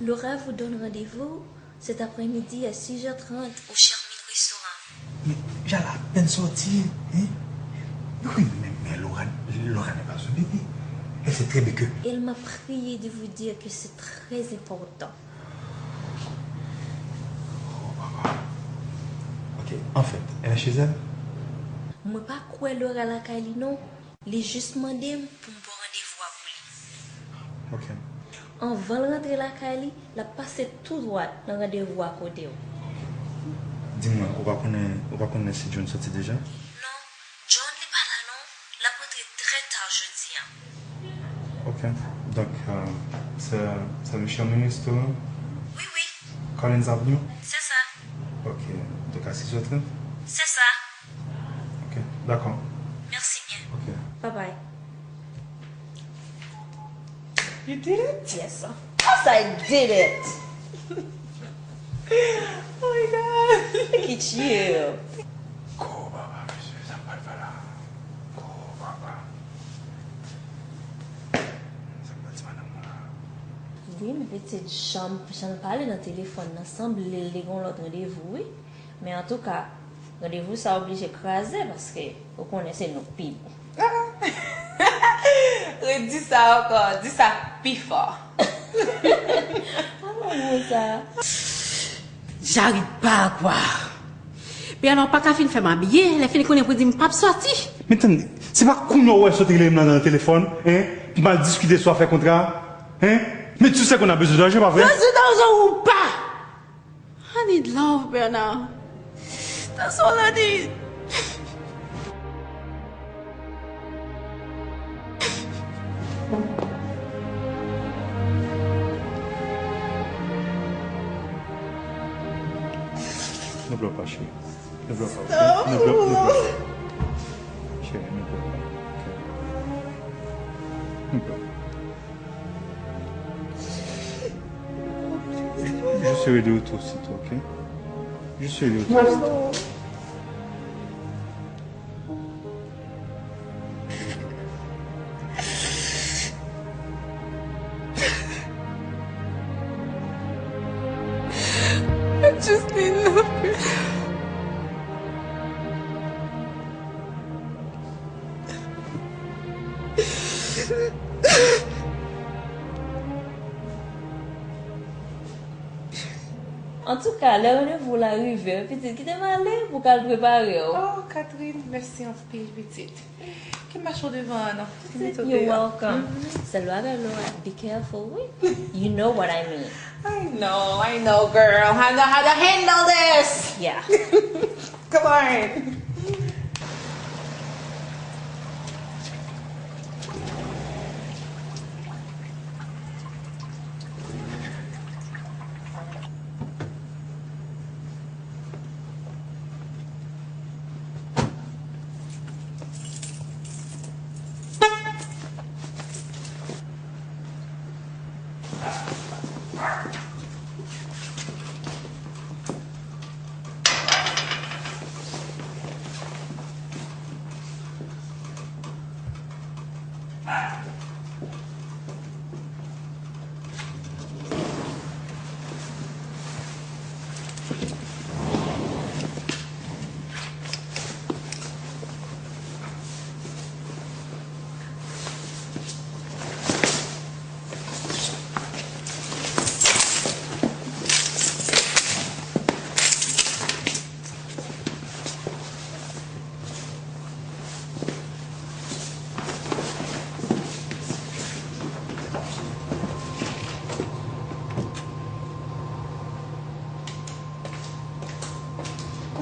Laura vous donne rendez-vous cet après-midi à six heures trente au Charmine Restaurant. Men, Jal apèn sòti, hein? Oui, mais, mais Laura, Laura n'est pas un bébé. Elle sait très bien que... Elle m'a prié de vous dire que c'est très important. Oh, papa. Ok, en fait, elle est chez elle? Mwen pa kwè Laura lakay li non. Li jis mande m pou m ba w randevou a pou li. Ok. Anvan l rantre lakay li, l ap pase tou dwat nan randevou a kote w. Di mwen, ou pa konnen, ou pa konnen si John soti deja? Non, John li pa la non. L ap rantre trè ta jodi a. Ok. Donk, euh, se, se le Charmine Restaurant? Wi, wi. Collins Avenue? Se sa. Ok. Donk, a sis è trant? Se sa. Ok. Dakò. Mèsi byen. Ok. Bye bye. You did it? Yes. Of course I did it. Oh my God. Look at you. Gwo baba, mesye, sa m pral fè la. Gwo baba. Sa m pral di madanm mwen la. Wi, men pitit, jan, jan l pale nan telefòn nan, sanble l te gen yon lòt randevou, wi. Men antouka, randevou sa oblije kraze, paske ou konnen se nou k pi bon. Redi sa ankò, di sa pi fò. Alò, mo sa. J'arrive pas à croire. Bernard pa ka fin fè m abiye, lè fini konnen pou di m p ap sòti. Men tande, se pa kounye a w wè sot rele m nan, nan telefòn, hein? Pou m al diskite sou afè kontra, hein? Men tu sais qu'on a besoin d'argent, pa vre? Besoin d'argent ou pas? I need love, Bernard. That's all I need. Ne pleure pas, chérie. Ne pleure pas, ok? Ne pleure, ne pleure pas. Chérie, ne pleure pas, ok? Ne pleure pas. Je serai de retour aussitôt, ok? Je serai de retour aussitôt. I just need love. Antouka, lè randevou w la rive, pitit, kite m ale pou w ka al prepare w. Oh, Catherine, mèsi anpil, pitit. Kite m mache w devan an non. Kite m mete w deyò. You're welcome. Sèl bagay, Laura, be careful, wi. You know what I mean. I know, I know, girl. I know how to handle this. Yeah. Come on.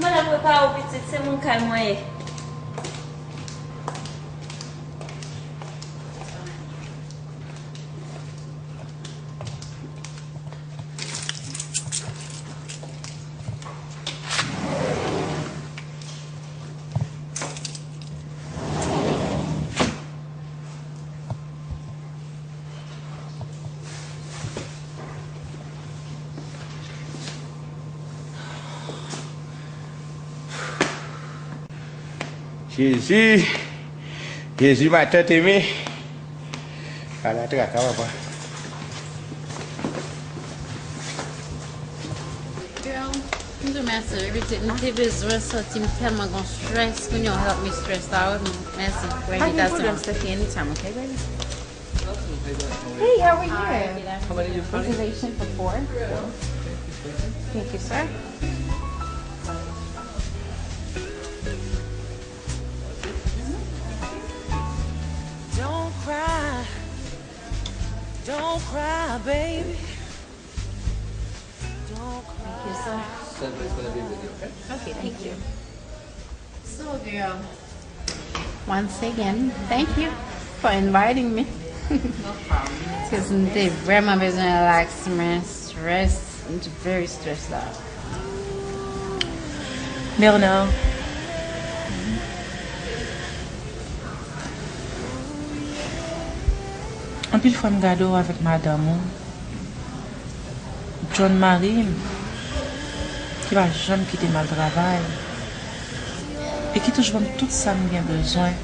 Ou mèt ap prepare w, pitit, se moun kay mwen ye. Jezi, Jezi, ma tante, men pa la traka, papa. Girl, m di w mèsi, wi, pitit. M te bezwen sòti, m tèlman gon stress, kounye a w help me stress la, wi. Mèsi pou envitasyon an. Pa gen pwoblèm, Steffi, anytime, okay, baby? Hey, how are you? Reservation for four. Thank you, sir. Don't cry, don't cry, baby. Don't cry. Thank you, sir. Celebrate for the baby, okay? Okay, thank you. So, girl, once again, thank you for inviting me. No problem. Cause m te vrèman bezwen relax, mwen stress, m te very stress la. Bernard. Anpil fwa m gade w avèk madanm ou. John mari m, ki pa janm kite m al travay, e ki toujou ban m tout sa m gen bezwen.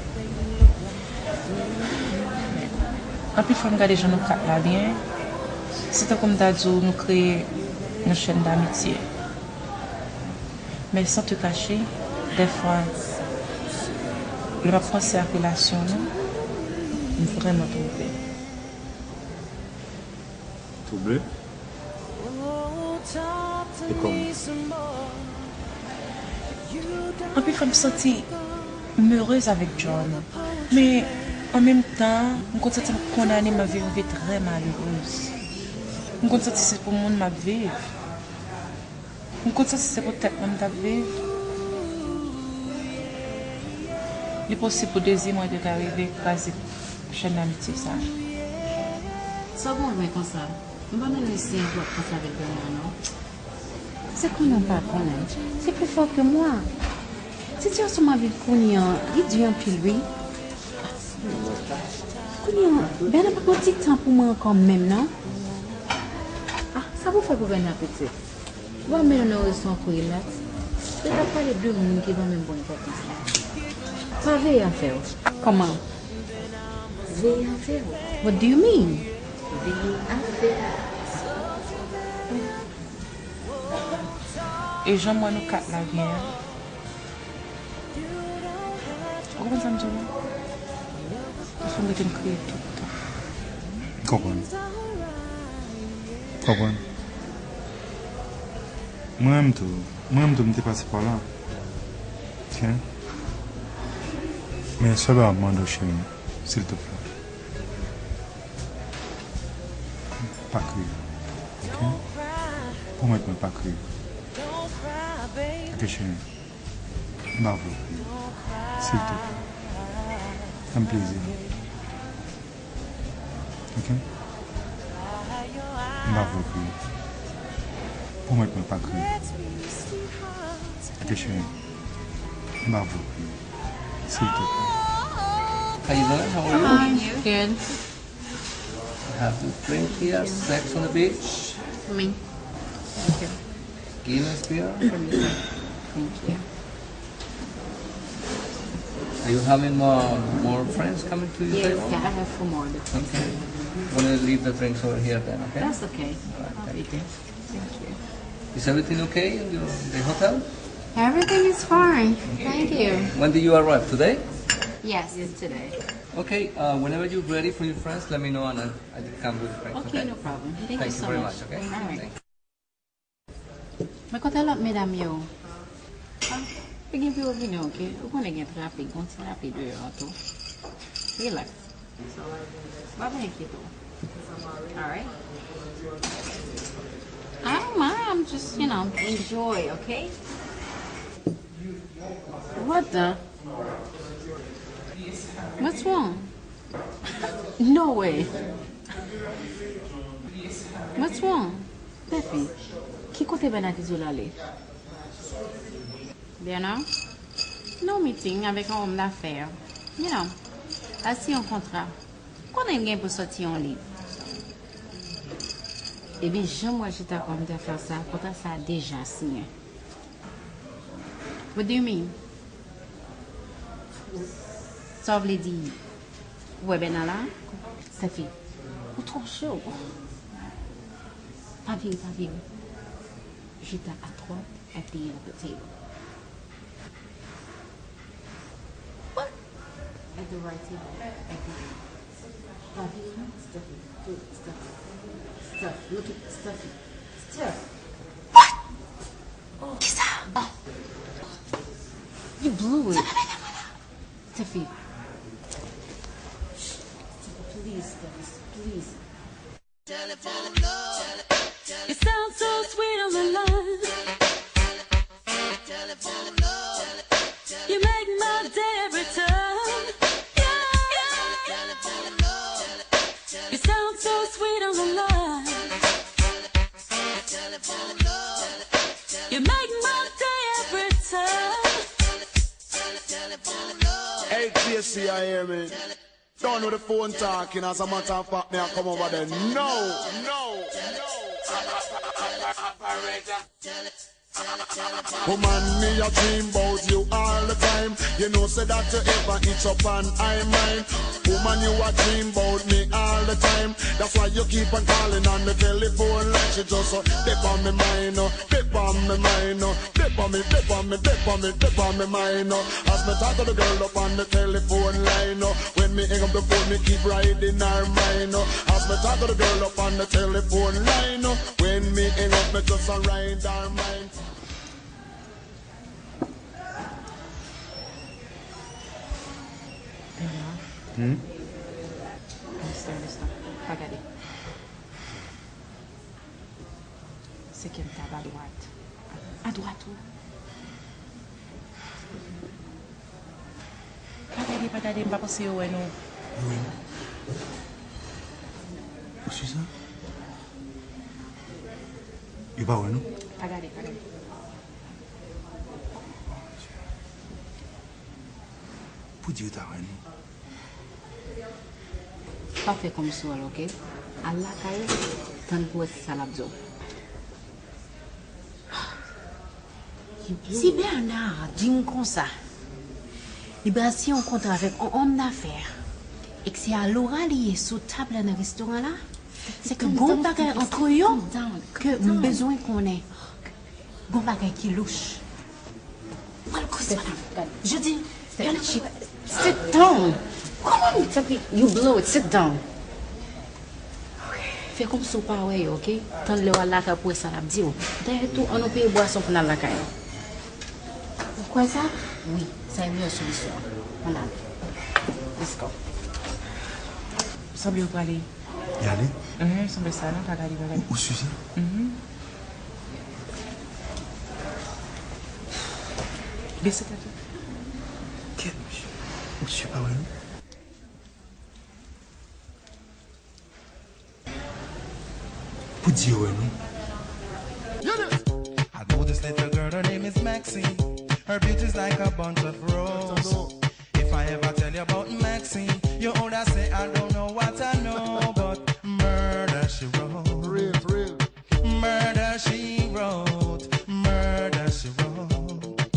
Anpil fwa m gade jan nou kat la byen, se tankou m ta di w nou kreye yon chèn damitye. Men sans te cacher, dèfwa, lè m ap panse ak relasyon nou, m vrèman twouble. Twouble? E kòman? Anpil fwa m santi m erez avèk John. Men, an menm tan, m konn santi m kondane m ap viv yon vi trè malerez. M konn santi se pou moun m ap viv. M konn santi se pou tèt mwen m t ap viv. Li posib pou dezi mwen te ka rive kraze chèn amitye sa. Sa w gen w vle konsa? M pa menm si w ap panse avèk Daniel non. Se konnen w pa konnen. Se pli fò ke mwa. Sitiyasyon m ap viv kounye a, li di anpil wi. Kounye a, Bèna pa gon ti tan pou mwen ankò menm non. Ah, sa pou fè pou Bèna pitit? Ou pa menm nan rezon pou rilaks. Yo t ap pale de moun ki pa menm bon enpòtans la. Pa veye afè w. Kòman? Veye afè w. What do you mean? Veye afè w. E jan m wè nou kat la byen an, ou konprann sa m di w la? Ou fè m rete m kriye tout tan. Konprann. Konprann. Mwen menm tou, mwen menm tou, m te pase pa la. Ok? Men sèl bagay m mande w, cheri, siltouplè, pa kriye. Ok? Pwomèt mwen pa kriye. Ok, cheri? M pa vle w kriye. Siltouplè. Fè m plezi. Ok? M pa vle w kriye. Pwomèt mwen pa kriye. Ok, cheri? M pa vle w kriye. Siltouplè. How you doing? How are you? Hi. Good. Have a drink here. Sex on the beach. Me. Thank you. Guinness beer. For me. Thank you. Are you having more, more friends coming to your table? Yes, yeah, I have four more. Okay. Wanna leave the drinks over here then, okay? That's okay. All right, I'll be there. Thank you. Is everything okay in the, the hotel? Everything is fine. Thank you. When did you arrive? Today? Yes, it's today. Okay, uh, whenever you're ready for your friends, let me know and I, I can come with the drinks, okay? Okay, no problem. Thank you so much. Thank you very much, okay? All right. Thank you. Men kote lòt medam yo? Ah, yo gen pou yo vini, ok? Ou konnen gen trafik, gen ti trafik deyò an tou. Relax. Pa byen enkyete w. Alright? I don't mind, I'm just, you know, enjoy, ok? What the? What's wrong? No way. What's wrong? Steffi, ki kote Bernard te di w l ale? Bernard? Non, meeting avèk yon òm dafè. You know, al siyen yon kontra. Konnen l gen pou sòti yon liv. Ebyen, jan m wè chita òm dafè sa, kontra sa deja siyen. What do you mean? Sa w vle di, ou wè Bernard la? Steffi, ou twò cho. Pa vire, pa vire. Chita à droite, at the end of the table. What? At the right table, at the end. Pa vire non, Steffi. Steffi. Steph, look at Steffi. Steph. What? Oh. Kisa? Oh. You blew it. Steffi. Please, Steffi, please. It sounds so sweet on the line. You make my day every time. Yeah. You sound so sweet on the line. You make my day every time. Hey, J C, I hear me. Done with the phone talking, as a matter of fact, me a come over there. No, no, no. Woman, me a dream bout you all the time. You know seh that you ever itch up on I mind. Woman, you a dream bout me all the time. That's why you keep on calling on the telephone like she just, uh, dip on me mind, uh, dip on me mind, uh, dip on me, dip on me, dip on me, dip on me mind, uh. As me talk to the girl up on the telephone line, uh, when me hang up the phone, me keep riding her mind, uh. As me talk to the girl up on the telephone line, uh, when me hang up, me just a ride her mind. Bernard. Hmm? Listen, listen. Pa gade. Se ke m t ap adwat. Adwat ou. Pa gade, pa gade, m pa panse yo wè nou. Yo wè nou. Ou si sa? Yo pa wè nou? Pa gade, pa gade. Pou di yo ta wè nou. Pa fè kòmsi w wè l, oke? Al lakay ou, tann pou w wè sa l ap di w. Si Bernard di m konsa, li pral siyen yon kontra avèk yon òm dafè, e ke se a loral li ye sou tab la nan restoran la, se ke gon bagay antre yo ke m bezwen konnen. Gon bagay ki louch. Pral koze, madanm. Je dis, sit down. Kòman m, tanpri, you blew it, sit down. Fè kòmsi w pa wè yo, oke? Tann lè w al lakay pou w wè sa l ap di w. Dayè tou, ann nou peye bwason pou n al lakay. Ou kwè sa? Wi, sa e meyè solisyon an. Ann ale. Let's go. Sanble yo prale. Y ale? Mhm, sanble sa, non, pa gade, pa gade. Ou, ou size? Mhm. Bese tèt ou. Kèt, mesye. Mesye pa wè nou. Pou di yo wè nou. I know this little girl, her name is Maxine. Her beauty's like a bunch of roses. If I ever tell you about Maxine, you woulda say I don't know what I know, but murder she wrote. Real, real. Murder she wrote. Murder she wrote.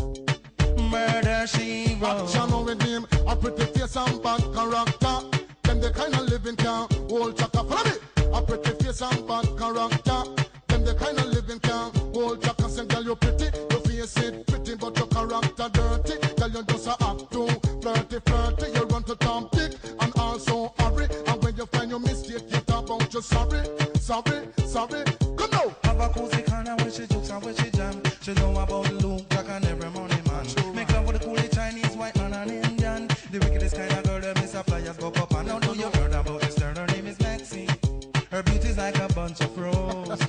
Murder she wrote. Action with him, a pretty face and bad character. Dem the kind of living can hold chaka. Follow me. A pretty face and bad character. Dem the kind of living can hold chaka. Say, girl, you pretty, your face it pretty, but your character dirty. Girl, you just a act too flirty, flirty. You run to Tom, Dick, and also hurry. And when you find your mistake, you talk about you sorry, sorry, sorry. Come now. Have a cozy kind of when she jokes and when she jam. She know about Luke, Jack and every money man. Make love with the coolie Chinese, white man and Indian. The wickedest kind of girl, them is a flyers go up and now do you heard about this girl? Her name is Maxine. Her beauty's like a bunch of roses.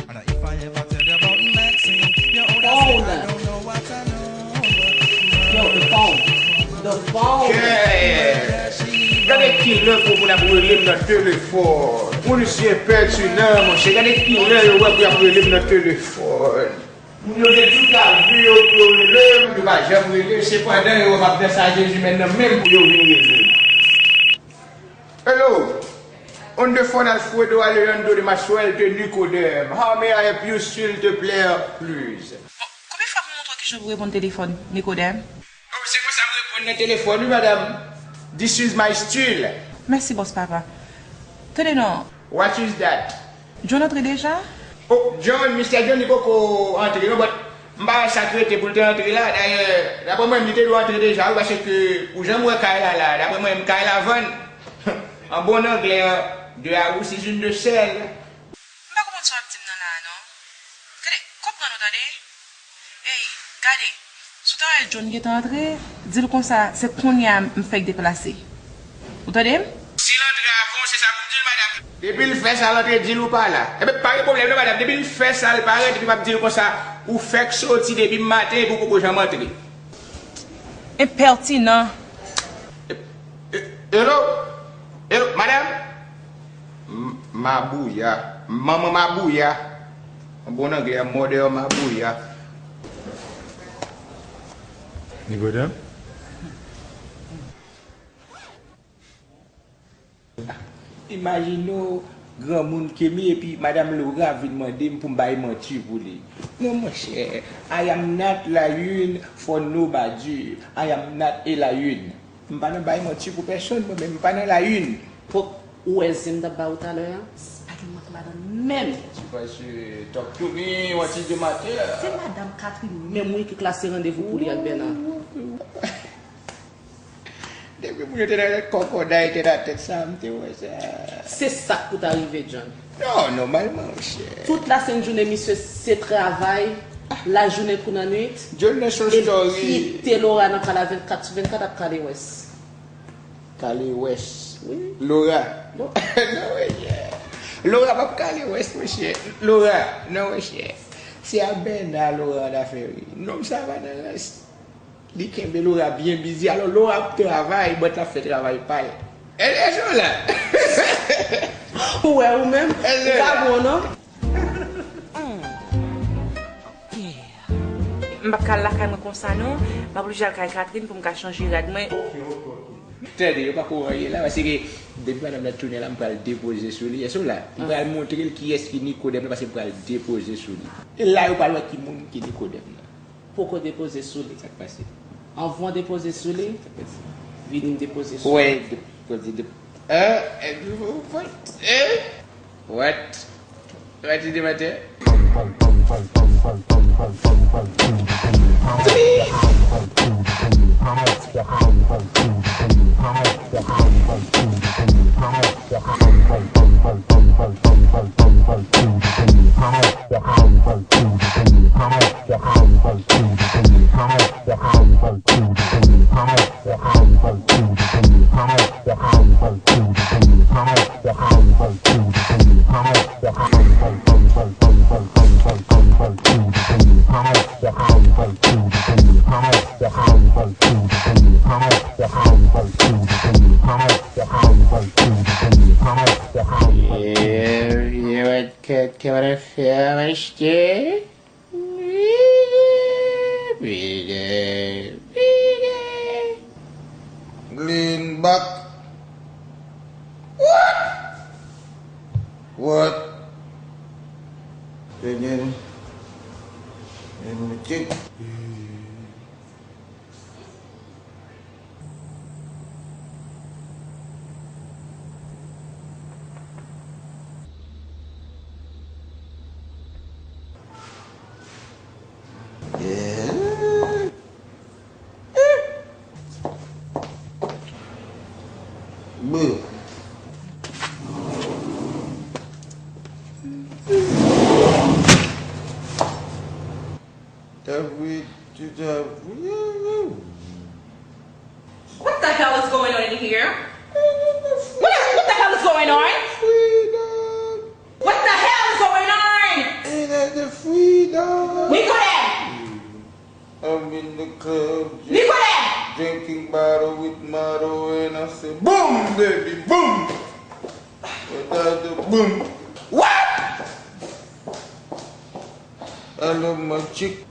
And if I ever tell you about Maxine, you woulda say I don't know what I know. Yo, the phone. The phone. Yeah. Gade kilè pou moun ap rele m nan telefòn. Moun isi enpètinan, monchè. Gade kilè yo wè pou y ap rele m nan telefòn. Moun yo gen tout lavi yo pou yo rele m, yo pa janm rele. Se pandan yo wè m ap nan sa Jezi men nan menm pou yo vin rele m. Hello. On the phone, Alfredo Alejandro de Maxwell de Nicodem. How may I help you, s'il te plaît, please? Bon, konbyen fwa pou m montre w kijan pou reponn telefòn, Nikodèm? Oh, se konsa m reponn nan telefòn, wi, madanm. This is my style. Mèsi, bòs papa. Tande non. What is that? John antre deja? Oh, John, mistè John, li poko antre, non, but m pa wè sa k rete pou l te antre la. Dayè, daprè mwen, li te dwe antre deja, wi, paske pou jan m wè kay la, la, daprè mwen, kay la vann. An bon anglè, an, deux à roues, c'est une de sel. M pa konprann sa w ap di m nan la a non. Gade, konprann ou tande. Ey, gade, si w ta wè John gentan antre, di l konsa, se kounye a m fèk deplase. Ou tande m? Si l antre avan w, se sa pou m di l, madanm. Depi l fè sa, l antre, di l ou pa la. Enben, pa gen pwoblèm non, madanm. Depi l fè sa, l parèt, epi m ap di l konsa, ou fèk soti depi maten epi w poko janm antre. Enpètinan. E, e, hello? Hello, madanm? M-, mabouya. Manman mabouya. An bon anglè, mother mabouya. Nikodèm? Imajine w, granmoun ke m ye, epi madanm Laura vin mande m pou m bay manti pou li. Non, monchè, I am not la une for nobody. I am not a la une. M pa nan bay manti pou pèsonn, mwen menm, m pa nan la une. Bon, ou wè zen m t ap ba ou talè a? Pa gen manti madanm menm. Ti pase talk to me, what is the matter? Se madanm Catherine menm wi ki klase randevou pou li ak Bernard. Depi moun yo te nan kòkòday te nan tèt sa, m te wè sa. Se sa k pou ta rive, John. Non, nòmalman, monchè. Tout lasent jounen, misye, se travay, lajounen kou nan nwit. John nan son story. Epi kite Laura nan kay la vennkat sou vennkat ap kale wès. Kale wès. Wi. Laura. Non. Non, monchè. Laura p ap kale wès, monchè. Laura, non, monchè. Se a Bernard Laura an afè, wi. Nonm sa pa nan rans. Li kenbe Laura byen bizi. Alò, Laura ap travay, but l ap fè travay pa l. Èske w la? Ou wè ou menm, ou pa bon, non? M p ap ka al lakay mwen konsa, non. M ap oblije al kay Catherine pou m ka chanje rad mwen. Tande, yo pako anyen la, paske depi madanm nan tounen la, m pral depoze sou li. Èske w la? M pral montre l kiyès ki Nikodèm nan, paske m pral depoze sou li. E la, yo pral wè ki moun ki Nikodèm nan. Poko depoze sou li. Sa k pase? Anvan w depoze sou li, vin depoze sou li. Wè, depoze, de, eh, eh, what? Eh? What? What is the matter? Ye, ye, wè kèt, kè, wè fè, wè chè. Vide, vide, vide. Lean back. What? What? Again. And we check. Yeah. Boo. Every, every, What the hell is going on in here? What, what the hell is going on? Freedom. What the hell is going on? Ain't that the freedom? Nikodèm! I'm in the club, Nikodèm! Drinking bottle with model, and I say, boom, baby, boom! Without the boom. What? Hello, my chick.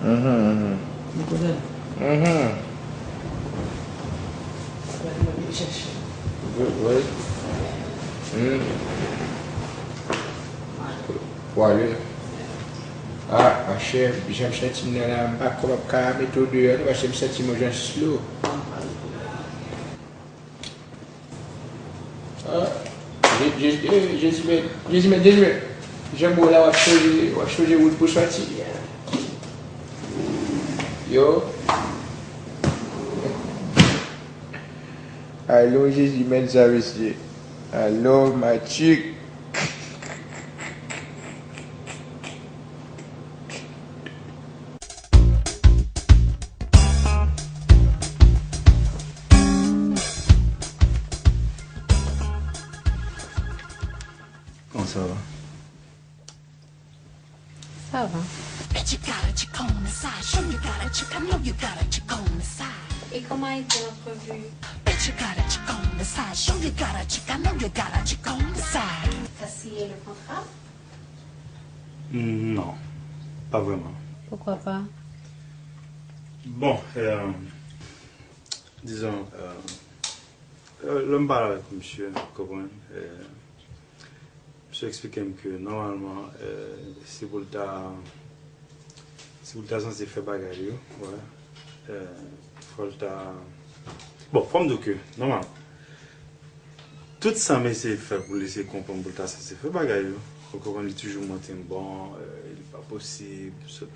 Mhm, mhm. Mhm. Wi, wi. Hmm. Wale. Ah, monchè, jan m santi m nan la, m pa kwè m ap ka mete w deyò, non, paske m santi m jan slow. Ah, Je-, Je-, eh, Jezi mèt, Jezi mèt, Jezi mèt. Jan m wè w la, w ap chonje, w ap chonje wout pou sòti. Yo. Alo, Jezi mèt sa, mesye. Alo, Matik. Kòman sa va? Sa va. E kòman a été l'entrevue? T'as signé le contrat? Non, pa vrèman. Poukwa pa? Bon, euh, dizon, euh, euh, lè m pale avèk misye, w konprann, euh, misye eksplike m ke nòmalman, euh, si pou l ta, si pou l ta sanse fè bagay yo, wè, euh, fò l ta, bon, fò m di w ke nòmalman, tout sa m eseye fè pou l eseye konprann pou l ta sanse fè bagay yo. Ou konprann, li toujou montre m, bon, euh, li pa posib, sot,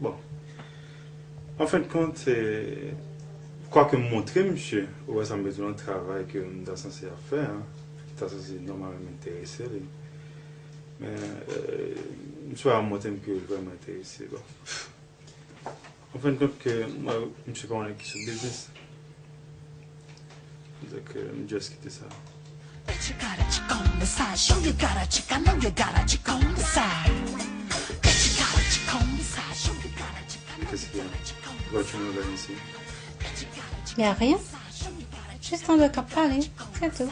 bon. An fen de kont, eh, kwake m montre misye, ou wè sa m bezwen, yon travay ke m ta sanse ap fè, hein, ki ta sanse nòmalman enterese li. Men, euh, misye pa montre m ke l vrèman enterese, bon. An fen de kont ke mwen, misye pa yon nèg ki sou biznis. Donk, euh, m just kite sa. Bet you got a chick on the side, show you got a chick, I know you got a chick on the side. Bet you got a chick on the side, show you got a chick, I know you got a chick on the side. Qu'est-ce qu'il y a? Pourquoi tu me regardes ainsi? Y a rien. Juste un deux k ap pale, c'est tout.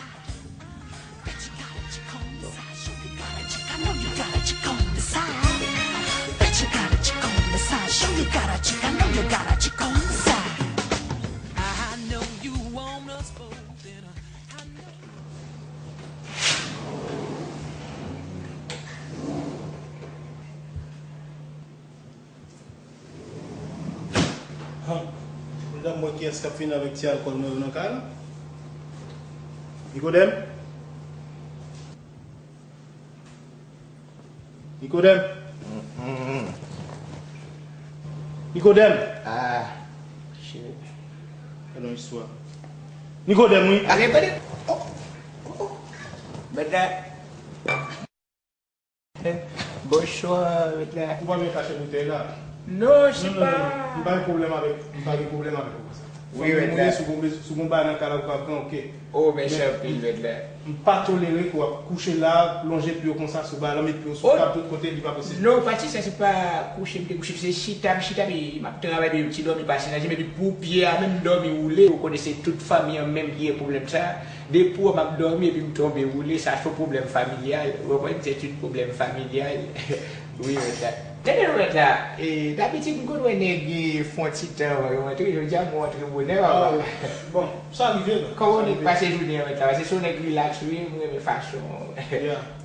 Ha! Medam, mwen kiyès k ap fini avèk ti alkòl mwen yo nan kay la? Nikodèm? Nikodèm? Nikodèm? Ah, shit. Gade yon istwa. Nikodèm, wi. Arete, arete. Oh, oh, oh. Bèt la. Bonsoir, bèt la. Ou pa vin fache boutèy la? Non, se pa. Non, non, non. M pa gen pwoblèm avèk, m pa gen pwoblèm avèk ou konsa. Wi, bèt la. Si w gon, si w gon bagay nan kay la, ou ka pran, oke. Oh, mèsi anpil, bèt la. M pa tolere ke w ap kouche la, lonje pye w konsa sou balan, met pye w sou tab, tout kote, li pa posib. Non, pati sa, se pa kouche m te kouche, se chita, m chita, epi m ap travay, epi m ti dòmi pase nan je m, epi pou pye a menm dòmi woule, ou konnen se tout fanmi an menm ki gen pwoblèm sa. Depi w ap dòmi epi m tonbe woule, sa se yon pwoblèm familyal. Ou konprann? Se yon pwoblèm familyal. Wi, mèt la. Tande non, mèt la. E, dabitid, m konn wè nèg fè yon ti tan avan yo antre. Jodi a, mwen antre bonè, papa. Ah, bon, sa rive, non. Kòman w te pase jounen an, mèt la? Paske se yon nèg rilaks, wi, m renmen fason.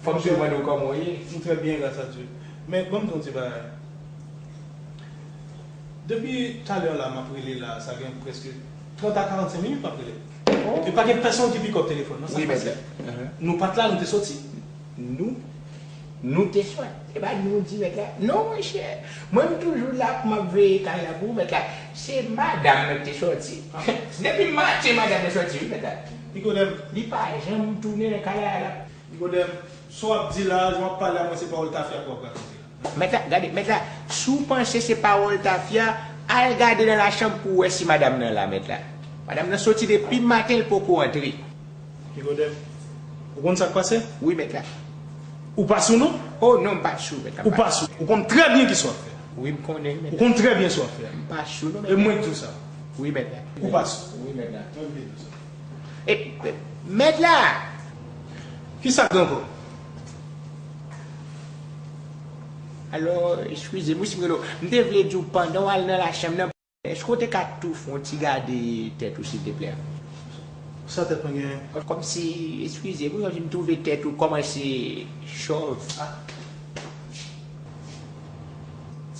Fò m toujou mande w kòman w ye. M trè byen, gras a Dye. Men, ban m di w yon ti bagay. Depi talè la, m ap rele la, sa gen prèske trant a karannsenk minit m ap rele. Oh. E pa gen pèsonn ki pick up telefòn nan, sa k pase? Wi, mèt la. Nou pa t la, nou te soti. Nou? Nou te soti. E pa nou di, mèt la. Non, monchè. Mwen, m toujou la pou m ap veye kay la pou ou, mèt la. Se madanm mwen ki te soti. Ah. Depi maten, madanm mwen soti, wi, mèt la. Nikodèm. Li pa janm tounen nan kay la, la. Nikodèm, sa w ap di la, jan w ap pale a mwen, se pawòl tafya ke w ap rakonte la. Mèt la, gade, mèt la, si w panse se pawòl tafya, al gade nan lachanm pou w wè si madanm nan la, mèt la. Madanm nan soti depi maten, l poko antre. Nikodèm, ou konn sa k pase? Wi, mèt la. Ou pa sou non? Oh non, m pa sou, mèt la. Ou pa sou. Ou konn trè byen ki sa w ap fè. Wi, m konnen, mèt la. Ou konn trè byen sa w ap fè. M pa sou non, mèt la. E mwen k di w sa. Wi, mèt la. Ou pa sou. Wi, mèt la. Mwen k di w sa. E, mèt la! Kisa k gen ankò? Alò, eskize m wi si m rele w. M te vle di w, pandan w al nan lachanm nan, èske w te ka tou fè yon ti gade tèt ou, silteplè? Sa tèt mwen genyen? Kòmsi, eskize m wi, kòmsi m twouve tèt ou kòmanse chòv. Ah.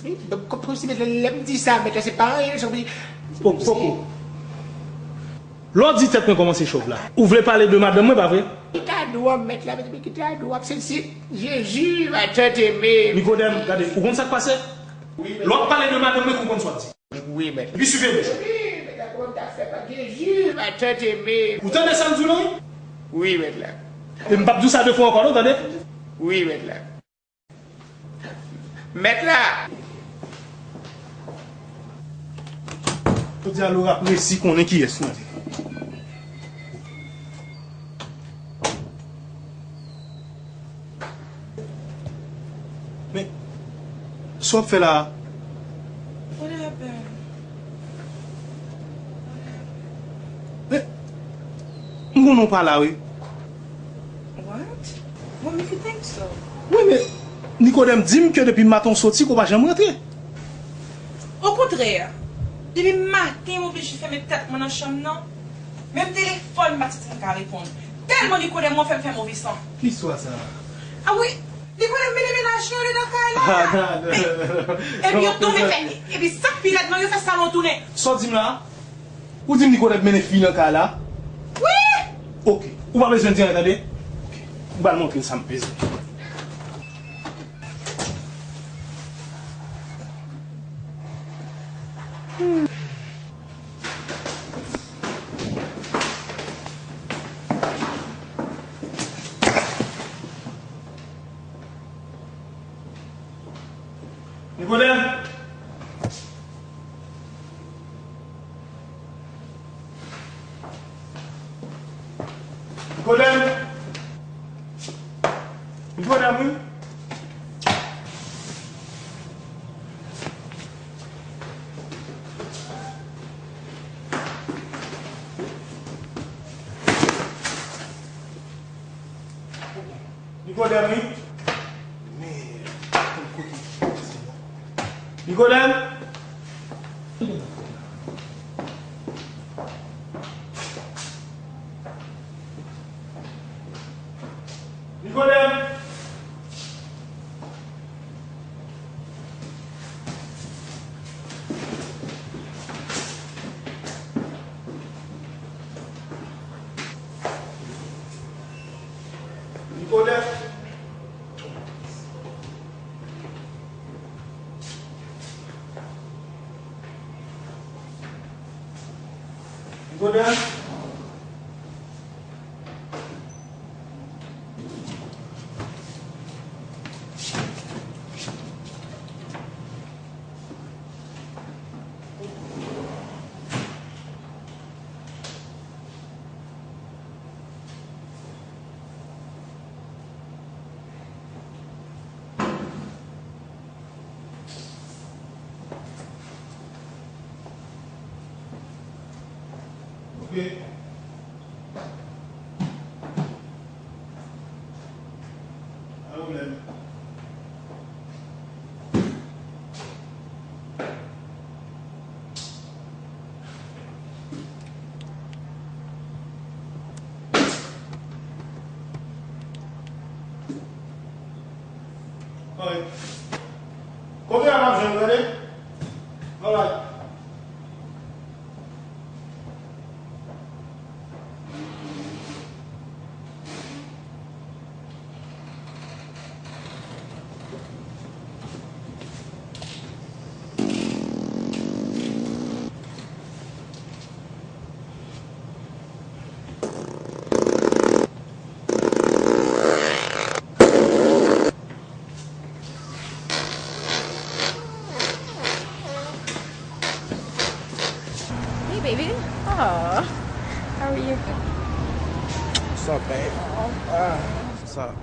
Wi, donk, kòm, kòmsi, mèt la, lè m di sa, mèt la, se pa anyen, se kòmsi. Poko, poko. Lè w di tèt mwen kòmanse chòv la, ou vle pale de madanm mwen, pa vre? Kite a dwòm, mèt la, mèt la, kite a dwòm, se, se Jezi va tant eme. Nikodèm, gade, ou konn sa k pase? Wi, mèt la. Lè w ap pale de madanm mwen, ou konn sa w ap di. Wi, mèt la. Li siveye bouch ou. Wi, mèt la, kòman m ta fè pa Jezi va tant eme. Ou tande sa m di w la, wi? Wi, mèt la. E m p ap di w sa de fwa ankò, non, tande? Wi, mèt la. Mèt la! Jodi a, Laura ap resi konnen kiyès mwen ye. Men, sa w ap fè la a? What happened? Men, m konnen w pa la, wi. What? What make you think so? Wi, men Nikodèm di m ke depi maten w soti, ke w pa janm rantre. Okontrè, depi maten m oblije fèmen tèt mwen nan chanm nan. Menm telefòn m pa santi m ka reponn. Tèlman Nikodèm mwen fè m fè move san. Ki istwa sa? A wi, Nikodèm mennen mennaj li andedan kay la. Ah, non, non, non, non. Epi yo tonbe fè, epi sa k pi rèd nan yo fè salon tounen. Sa w di m la? Ou di m Nikodèm mennen fi nan kay la? Wi! Oke. Ou pa bezwen di anyen, tande? Oke. M pral montre l sa m peze. Nikodèm! Nikodèm! Nikodèm, wi! Nikodèm, wi. Mèd, kote Nikodèm? Nikodèm! Kote a? Ok. Pa gen pwoblèm. Alright. Kote a m ap jwenn, tande? Alright. Hey, baby. Oh, how are you? What's up, babe? Ah, what's up?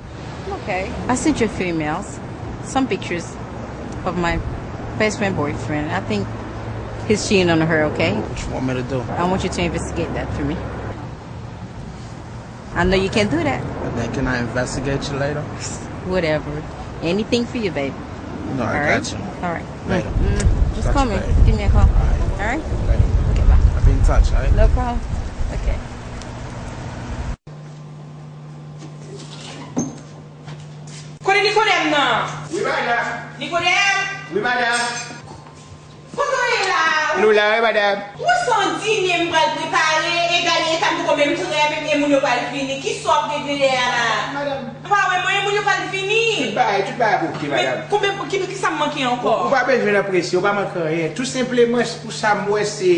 I'm okay. I sent you a few emails, some pictures of my best friend boyfriend. I think he's cheating on her, okay? What you want me to do? I want you to investigate that for me. I know you can do that. And then can I investigate you later? Whatever. Anything for you, babe. No, I got you. All right. Later. Mm, just call me. Give me a call. All right. Later. Okay, bye. I'll be in touch, all right? No problem. Okay. Kote Nikodèm nan? Wi, madanm. Nikodèm? Wi, madanm. Kote w ye la? Nou la wi, madanm. Ou wè se yon dine m pral prepare, e gade eta m poko menm trè, menm e moun yo pral vini. Kisa w ap regle dèyè a la? Madanm. Pa wè mwen, e moun yo pral vini. Tout bagay, tout bagay ap oke, madanm. Men konbyen, ki, kisa m manke ankò? Ou, ou pa bezwen nan presyon, ou pa manke anyen. Tou senpleman, pou sa m wè se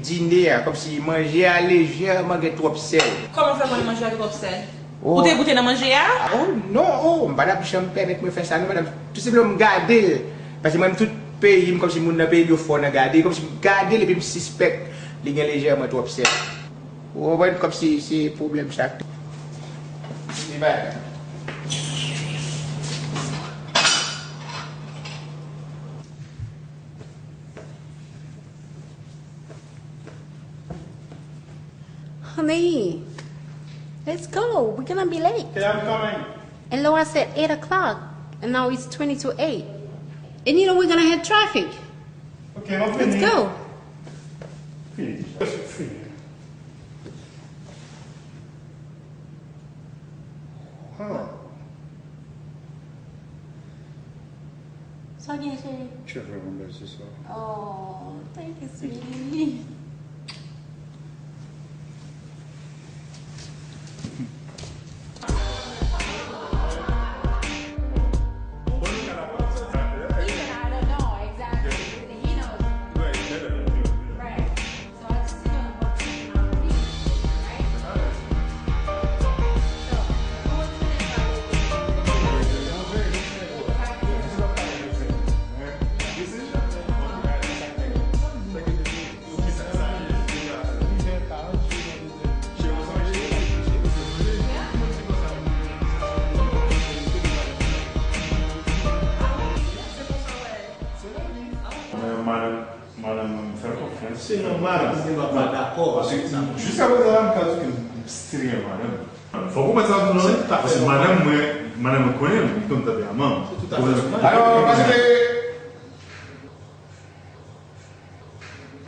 dine a, kòmsi manje a lejèman gen twòp sèl. Kòman w fè konnen manje a gen twòp sèl? Ou te goute nan manje a? Oh, non, oh, m pa t ap janm pèmèt mwen fè sa, non, madanm. Tou senpleman, m gade l. Paske mwen menm, tout peyi m, kòmsi moun nan peyi m yo fò nan gade, kòmsi m gade l epi m sispèk li gen lejèman twòp sèl. Ou konprann? Kòmsi se pwoblèm sa. Li pa la. Honey, let's go. We're gonna be late. Okay, I'm coming. And Laura said eight o'clock, and now it's twenty to eight. And you know we're gonna have traffic. Okay, I'm Let's go. Fini. Fini. Sa w gen, cheri? Cheve mwen bèl se swa. Oh, thank you, sweetie. Madanm, madanm mwen, m fè l konfyans. Se nòmal, m gen dwa pa dakò avèk sa. Jiska prezan la, m ka di ke m still renmen madanm. Fòk ou mèt sa tou non, wi. Paske madanm mwen, madanm mwen konnen m, li konn tanperaman m. Se toutafè nòmal. Alò, paske,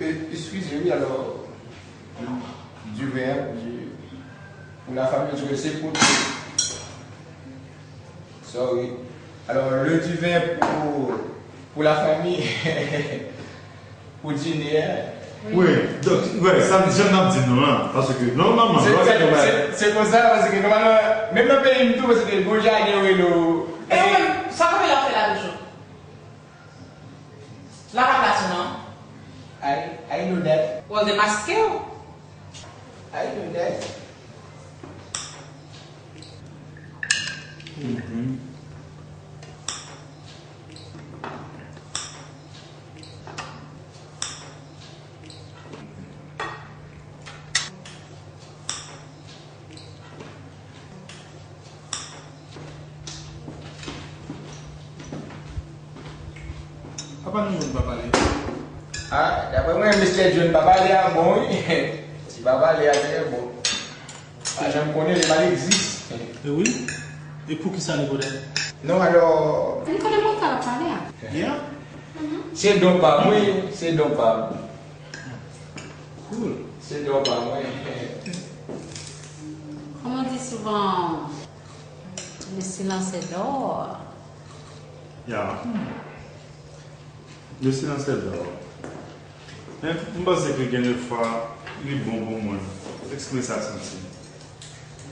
e, eskize, wi, alò, du vin, du, pou la fanmi, du, se pou Sorry. Alors, le du vin pour, pour la famille, pou dine a. Wi, donk, wi, sa, jan n ap di nou an, paske nòmalman, se, lè w gade se, se, se konsa, paske nòmalman, menm nan peyi m tou, paske gon jaden yo rele w. E ou menm, sa w ap fè la toujou? La pa plas ou non. I, I know that. Ou al demaske w. I know that. Mhm. Apa nou jwenn pa pale? Ah, daprè mwen, Mister John pa pale a bon, wi. Si pa pale a trè bon. Pa janm konnen, li pa egziste. E wi? E pou ki sa li konnen? Non, alò. Li konnen bon sa l ap pale a. Yeah? Se don pa mwen, se don pa mwen. Cool. Se don pa mwen. Kòman di souvan, le silence est d'or. Ya. Le silence est d'or. Men, m panse ke gen de fwa, li bon pou moun eksprime sa l santi.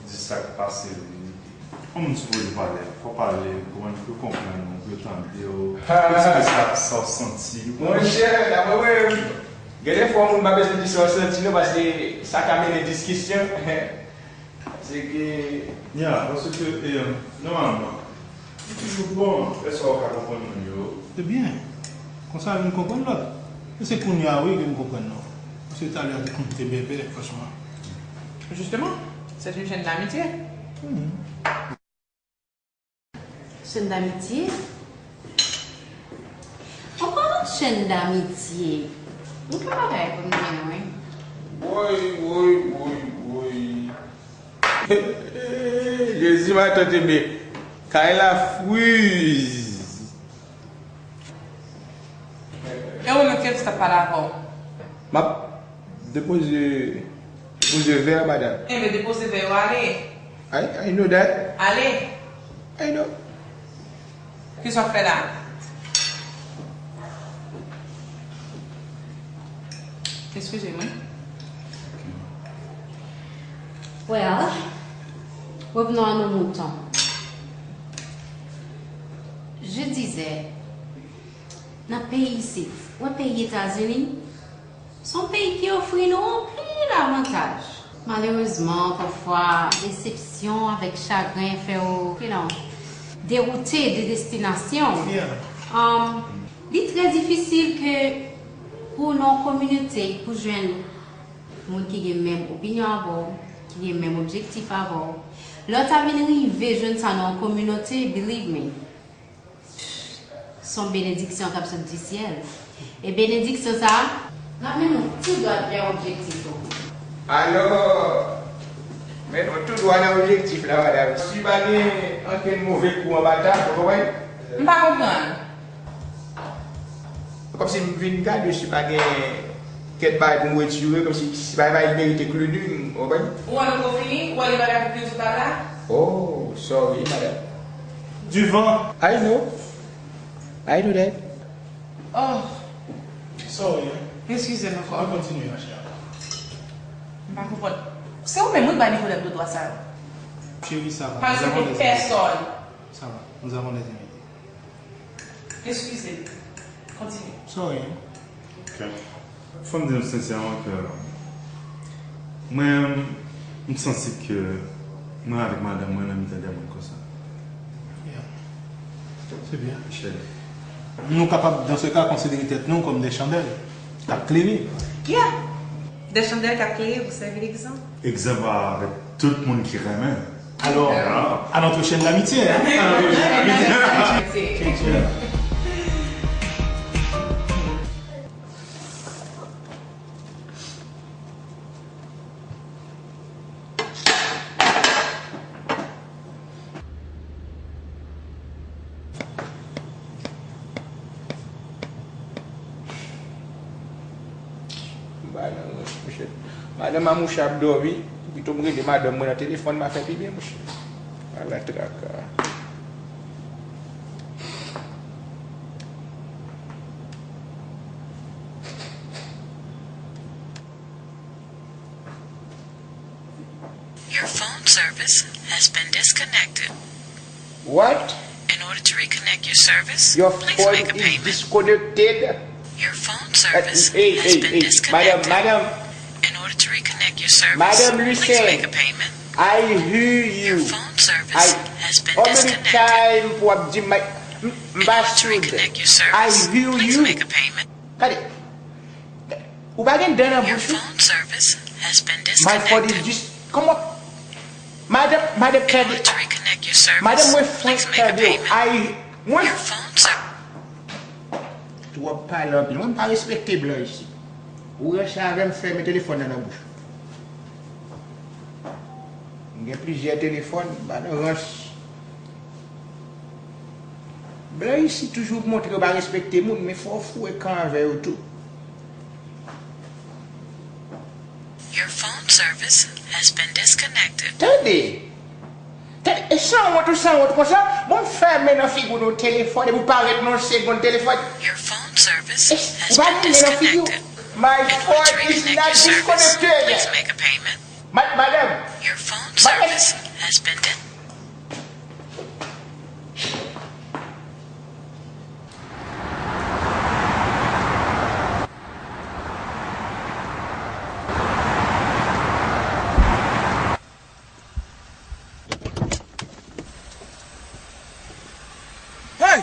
Di sa k pase l. Yon moun sipoze pale, fò pale, pou moun, pou yo konprann ou, pou yo tande w, pou yo eksprime sa, sa w santi. Monchè, daprè mwen, gen de fwa, yon moun pa bezwen di sa w santi, non, paske sa ka mennen diskisyon. Se ke... Ya, paske, e, nòmalman, li toujou bon lè sa w ka konprann moun yo. Se byen. Konsa, youn konprann lòt. E se kounye a, wi, ke m konprann nou. Paske talè a te konn te bèbè, franchman. Justement, c'est une chaîne d'amitié. Mhm. Chaîne d'amitié? En parlant de chaîne d'amitié, m gen bagay pou m di nou, wi. Woy, woy, woy, woy. Jezi, matant, men kay la friz. E ou menm, kiyès k ap pale avè w? M ap depoze, depoze vè, madanm. Enben, depoze vè yo, ale. I, I know that. Ale. I know. Kisa w ap fè la? Eskize mwen. Well, revenons à nos moutons. Je disais, nan peyi isit, ou wè peyi Etazini, se yon peyi ki ofri nou anpil avantaj. Malerezman, pafwa, desepsyon avèk chagren fè w, you know, dewoute de destinasyon w. Yeah. Um, li trè difisil ke pou nan yon kominote, pou jwenn moun ki gen menm opinyon avè w, ki gen menm objektif avè w. Lè w ta vin rive jwenn sa nan yon kominote, believe me, se yon benediksyon k ap sot di syèl. E benediksyon sa a, l ap mennen w tou dwat vè objektif ou. Alò, mennen w tou dwat nan objektif la, madanm. Si pa gen ankenn move kou anba tab, ou konprann? M pa konprann. Kòmsi m vin gade si pa gen kèk bagay pou m retire, kòmsi si pa gen bagay ki merite cleaning, ou konprann? Ou wè nou poko fini? Ou wè gen bagay pou clean sou tab la? Oh, sorry, madanm. Du vent. I know. I know that. Oh. Sorry, hein. Eskize m ankò. Ann kontinye, ma chère. M pa konprann. Se ou menm, wi, k bay Nicolas dodwa sa yo. Chérie, ça va. Nous avons des invités. Ça va. Nous avons des invités. Eskize m. Kontinye. Sorry. Ok. Fò m di nou sensèman ke mwen, m santi ke mwen avèk madanm mwen nan mitan de moun konsa. Yeah. Se byen. Cheri. Nou kapab, dans ce cas, konsidere tèt nou kòm de chandèl k ap klere. Yeah. De chandèl k ap klere pou sèvi legzanp. Egzanp avèk tout moun ki renmen. Alors, à notre chaîne d'amitié, hein? À notre chaîne d'amitié. Madanm an mouche ap dòmi, pito m rele madanm mwen nan telefòn, m a fè pi byen, mouche. Ala traka. Your phone service has been disconnected. What? In order to reconnect your service, please make a payment. Your phone is disconnected. Your phone service has been disconnected. Hey, hey, hey, madam, madam. In order to reconnect Madanm Lucien, I hear you. I, how many time pou w ap di m, m, m pa sure. I hear you. Gade, ou pa gen dan nan bouch ou? My phone is just, kòman? Madanm, madanm, tande. Madanm, mwen frenk tande w. I, mwen. Twòp pale anpil. Mwen, m pa respekte blan isit. Ou ranse avè m, fèmen telefòn nan nan bouch ou. M gen plizyè telefòn, m pa nan rans. Blan isit toujou montre yo pa respekte moun, men fò w foure kan avè yo tou. Tande! Tande, e sanwont ou sanwont konsa? Bon, m fèmen nan figi w telefòn, epi w pa ret nan yon segonn telefòn. E, ou pa gen nan figi w. My phone is not disconnected. Ma-, madanm. Madanm. Hey!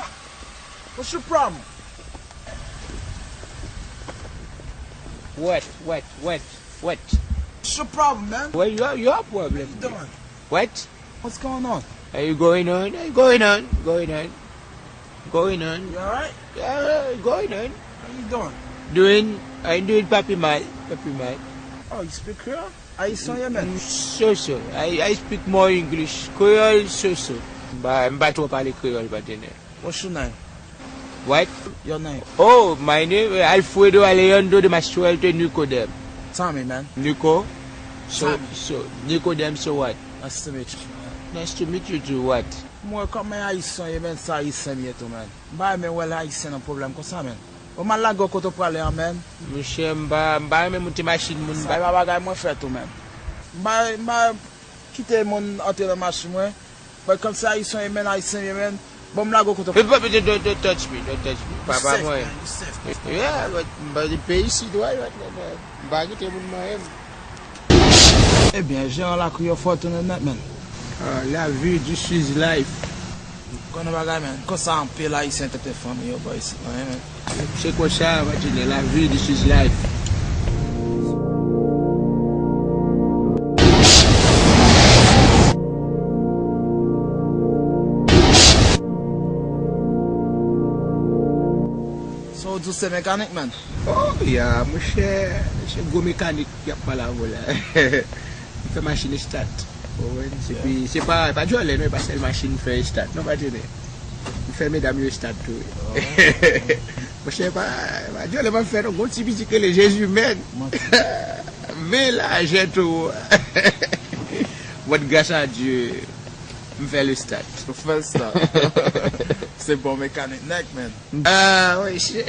What's your problem? What? What? What? What? What's your problem, man? What your, your problem? How you doing? What? What's going on? Are you going on? Are you going on? Going on? Going on? You alright? Yeah, going on. How you doing? Doing, I doing papi mal, papi mal. Oh, you speak Creole? Ayisyen ye, man? Mm, so so. I, I speak more English. Creole, so so. M pa, m pa twò pale kreyòl, patenè. What's your name? What? Your name? Oh, my name is Alfredo Alejandro de Masuelte Nicodem. Tommy, man. Nico? So, Tommy. So, Nicodem, so what? Nice to meet you, man. Nice to meet you too, what? Mwen, kòman Ayisyen ye, man, sa Ayisyen m ye tou, man. M pa renmen wè Ayisyen nan pwoblèm konsa, man. Bon, m al lage w kote w prale an, man. Monchè, m pa, m pa renmen moute machin moun. Sa e pa bagay mwen fè tou, man. M pa, m pa kite moun antre nan machin mwen. But kòm se Ayisyen ye, man, Ayisyen ye, man. Bon, m lage w kote w prale. Don't, don't, don't touch me, don't touch me. Papa mwen. Yeah, but, but peyi isit, why, why, why, why? M pa kite moun manyen m. Ebyen, jeran lakri yo fò tounen nèt, man. Ah, la vie, this is life. Konnen bagay, man. Konsa anpil Ayisyen tete fanmi yo bò isit, man, man. Se konsa, patenè, la vie, this is life. So, w di w se mekanik, man? Oh, ya, monchè, se gwo mekanik y ap pale avè w la. M fè machin estat. Ou konprann? Epi, se pa, pa djòlè, non, e pa sèl machin m fè estat, non, patenè. M fè medam yo estat tou. Monchè, pa, pa djòlè m ap fè, non, gon ti piti k rele Jezi, men. Men lajè tou. But grâce à Dieu, m fè l estat. Ou fè l estat. Se bon mekanik nèg, man. Ah, wi, shit.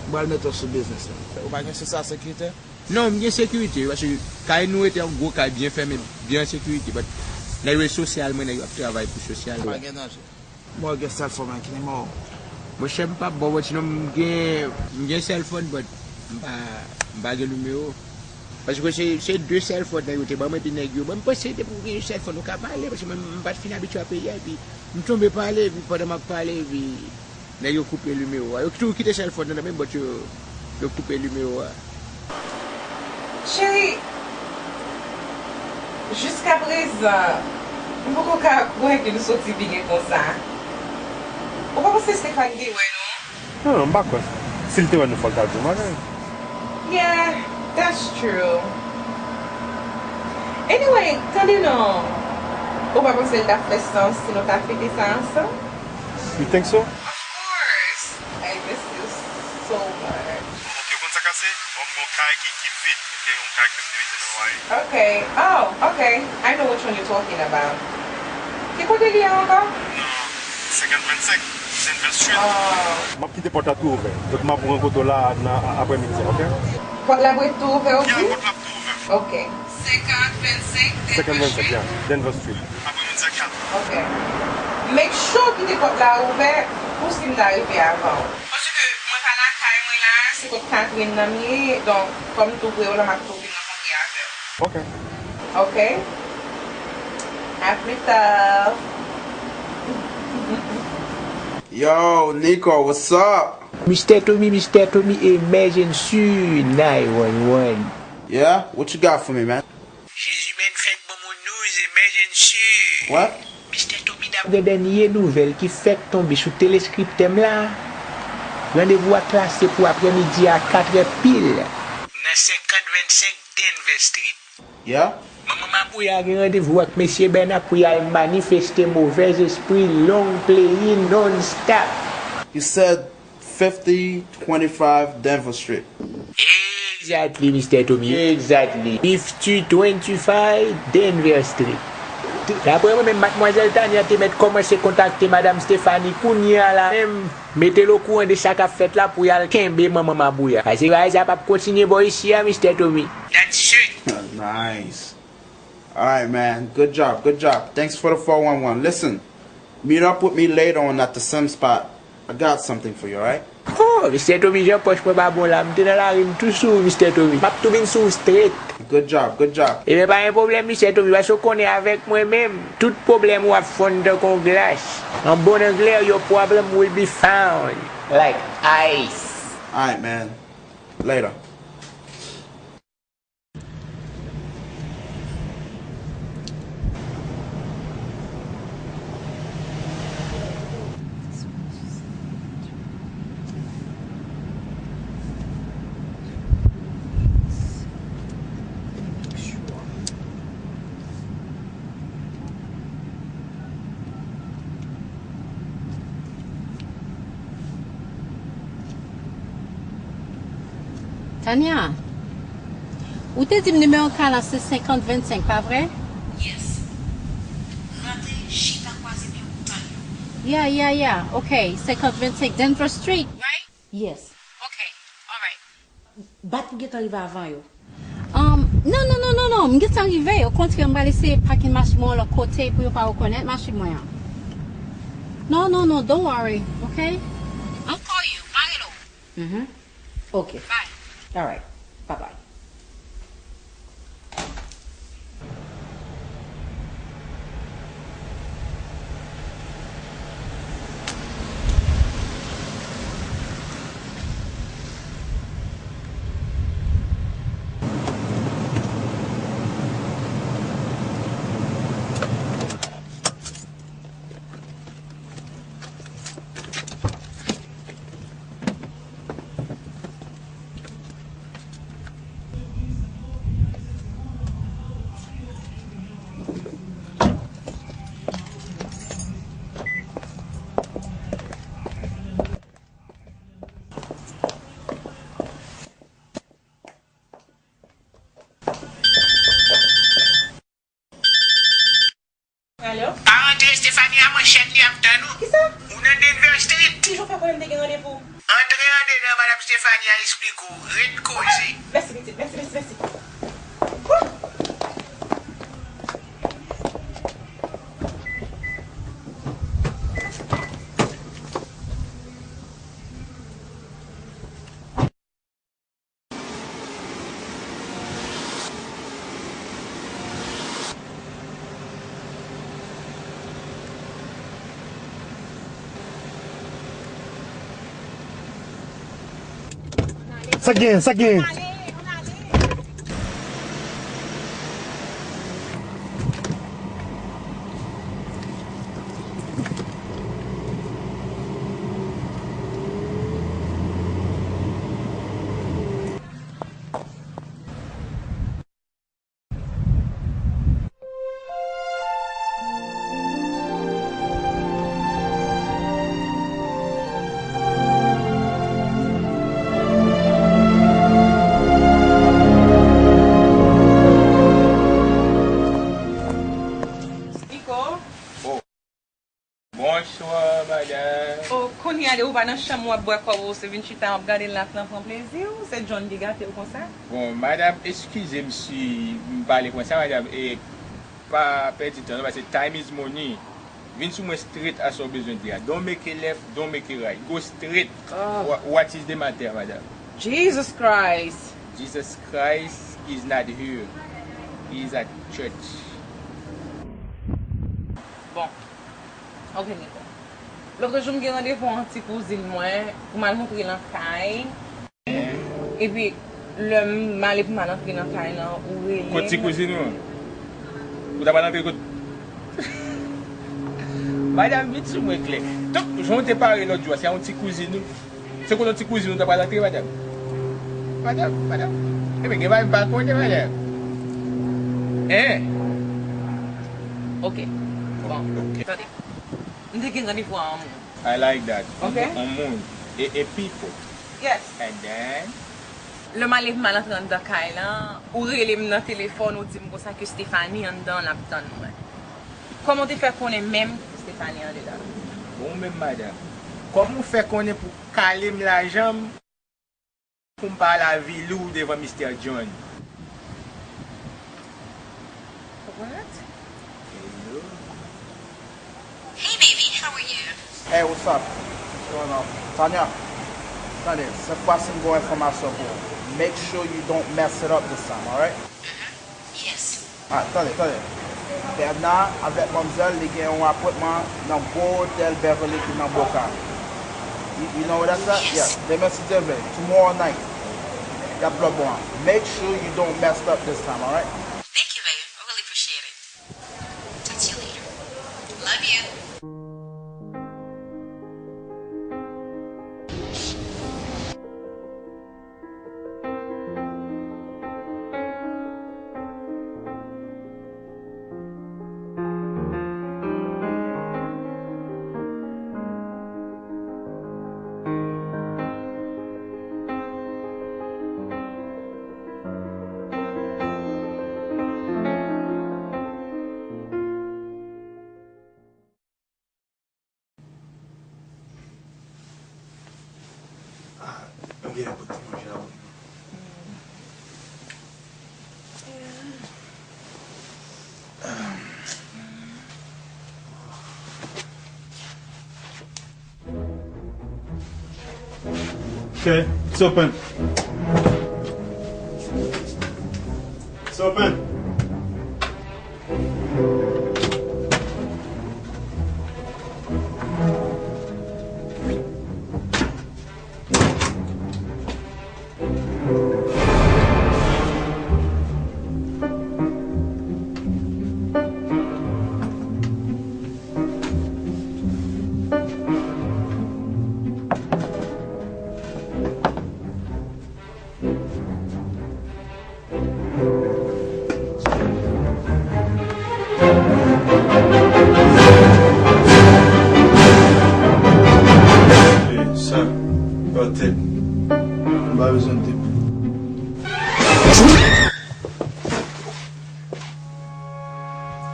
M pral mete w sou biznis la. Ou pa gen sosyasekirite? Non, m gen sekirite, paske kay nou rete an gwo kay byen fèmen, byen an sekirite, but nan yo sosyal, mwen, nèg yo ap travay pou sosyal. Pa gen danje. Mwen gen sèl fò mwen ki nimewo. Monchè, m p ap ba w manti non, m gen, m gen sèl fòn, but m pa, m pa gen nimewo. Paske se, se de sèl fòn nèg yo te ban mwen, epi nèg yo, mwen, m panse depi w gen yon sèl fòn, ou ka pale, paske mwen, m pa t fin abitye a peyi a, epi m tonbe pale, epi pandan m ap pale, epi nèg yo koupe nimewo a. Yo toujou kite sèl fòn nan men m, but yo, yo koupe nimewo a. Cheri, jiskaprezan, m poko ka kwè ke nou soti byen konsa. Ou pa panse Stéphane te wè nou? Non, non, m pa kwè. Si l te wè nou, fò l ta di w bagay. Yeah, that's true. Anyway, tande non. Ou pa panse l t ap fè sans si nou ta fete sa ansanm? You think so? Of course. I miss you so much. Ok, ou konn sa k pase? Bon, m gon kay ki, ki vid. Ok, yon kay ke m te mete nan lwaye. Ok. Oh, ok. I know which one you're talking about. Ki kote li ye ankò? Nan senkant vennsenk, Denver Street. Oh. M ap kite pòt la tou ouvè. Donk, m ap rankontre w la nan aprèmidi a, ok? Pòt la dwe tou ouvè, ou di? Yeah, pòt la ap tou ouvè. Ok. Senkant vennsenk Denver Street? Senkant vennsenk, yeah. Denver Street. Aprèmidi a kat. Ok. Make sure w kite pòt la ouvè pou si m ta rive avan w. Paske mwen pa lakay mwen la, Kot Catherine nan m ye, donk, kòm tou pre w la, m ap tou vin rankontre avè w. Ok. Ok? A pli ta. Yo, Nico, what's up? Mister Tommy, Mister Tommy, emergency, nine one one. Yeah? What you got for me, man? Jezi menm fèk ban m yon news emergency. What? Mister Tommy, gen dènye nouvèl ki fèk tonbe sou teleskriptè m la. Randevou a klase pou aprèmidi a katrè pil. Nan senkant vennsenk Denver Street. Yeah? Manman Mabouya gen randevou ak mesye Bèna pou y al manifeste movèzespri long playing non-stop. You said fifty twenty-five Denver Street. Exactly, Mister Tommy. Exactly. Fifty twenty-five Denver Street. Daprè mwen menm, Madmwazèl Tanya te mèt kòmanse kontakte Madam Stephanie kounye a la menm. Mete l okouran de sa k ap fèt la pou y al kenbe Manman Mabouya. Paske bagay sa p ap kontinye bò isi a, Mister Tommy. That's it. Nice. All right, man. Good job. Good job. Thanks for the four one one. Listen, meet up with me later on at the same spot. I got something for you, all right? Oh, Mister Tommy, jan pòch mwen pa bon la. M te nan lari, m tou sou ou, Mister Tommy. M ap tou vin sou ou straight. Good job. Good job. Ebyen, pa gen pwoblèm, Mister Tommy, paske w konnen avèk mwen menm, tout pwoblèm ou ap fonn tankou yon glas. An bon anglè, your problem will be found like ice. All right, man. Later. Tanya, ou te di m nimewo kay la se senkant vennsenk, pa vre? Yes. Rantre, chita, kwaze pye w pou kay yo. Yeah, yeah, yeah. Ok, senkant vennsenk Denver Street, right? Yes. Ok, alright. Bat pou gentan rive avan yo. Um, non, non, non, non, non, m gentan rive. Okontrè, m pral eseye pakin machin mwen yon lòt kote pou yo pa rekonèt machin mwen an. Non, non, non, don't worry, ok? I'll call you, m a rele w. Mhm. Ok. Bye. Alright. Bye bye. Alo? Pa rantre, Stephanie a manchèt li ap tann ou. Kisa? Ou nan Denver Street. Kijan w fè konnen m te gen randevou? Antre andedan, Madam Stephanie a esplike w. Ret koze. Mèsi, pitit. Mèsi, mèsi, mèsi. Sa k genyen, sa k genyen? Nico? Bonswa, madanm. Oh, kounye a, depi w pa nan chanm ou ap bwè kòb ou, se vin chita w ap gade l la, nan pran plezi w, se John ki gate w konsa? Bon, madanm, eskize m si m pale konsa, madanm, e pa pèdi tan non, paske time is money. Vin sou mwen straight a sa w bezwen di a. Don't make a left, don't make a right. Go straight. Ah. Wha-, what is the matter, madanm? Jesus Christ. Jesus Christ is not here. He is at church. Bon. Ok, Nico. Lòt jou m gen randevou an ti kouzin mwen pou m al montre l nan kay. Epi lè m ale pou m al antre nan kay lan, ou rele m. Kot ti kouzin ou? Ou ta pral antre kot? Madanm, vin sou mwen klè. Donk, jan w te pare lòt jou a, se a yon ti kouzin ou? Se kote yon ti kouzin ou ta pral antre, madanm? Madanm, madanm. Ebyen, gen bagay m pa konnen, madanm. Hein? Ok. Bon, tande. M te gen randevou a yon moun. I like that. Ok. Yon moun. E, e people. Yes. And then? Lè m ale pou m al antre anndan kay lan, ou rele m nan telefòn, ou di m konsa ke Stephanie anndan, l ap tann mwen. Kòman w te fè konnen menm ke Stephanie andedan? Bon, ou menm madanm, kòman w fè konnen pou kale m lajan m pou m pa al avili w devan Mister John? What? Hello. Hey baby, how are you? Hey, what's up? What's going on? Tanya, tande, sèt fwa si m gen yon enfòmasyon pou ou. Make sure you don't mess it up this time, alright? Yes. Ah, tande, tande. Bernard avèk manmzèl li gen yon apwentman nan gwo otèl Beverly ki nan Boca. You, you know where that's at? Yeah. Demen si Dye vle, tomorrow night. Y ap dwòp bon an. Make sure you don't mess up this time, alright? Thank you, babe. I really appreciate it. Talk to you later. Love you. Ah, nou genlè pote manje la pou nou. Okay, it's open. It's open. Sa, pa tèt. M pa bezwen tèt.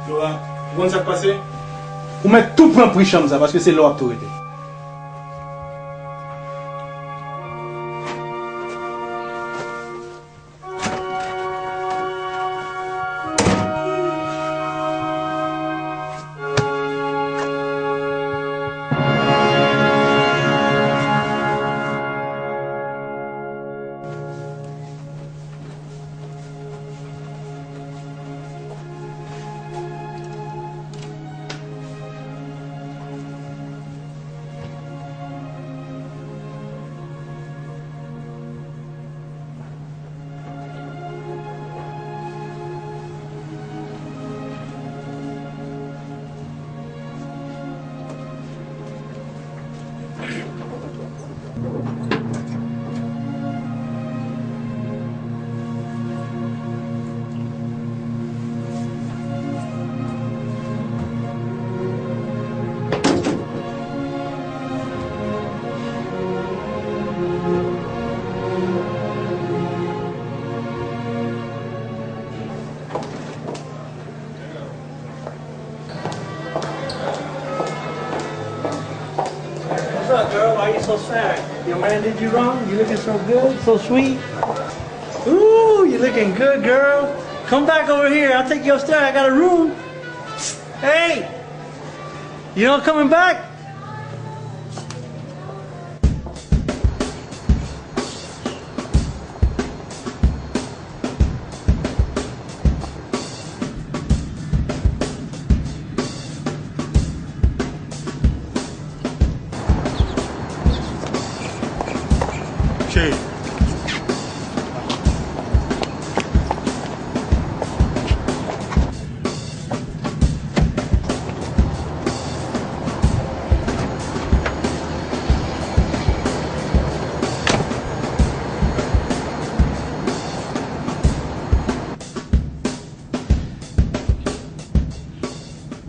Laura, ou konn sa k pase? Ou mèt tou pran pri chanm sa, paske se la w ap tou rete. What's up, girl? Why you so sad? Your man did you wrong? You looking so good, so sweet. Ooh, you looking good, girl. Come back over here. I'll take you upstairs. I got a room. Hey, you not coming back?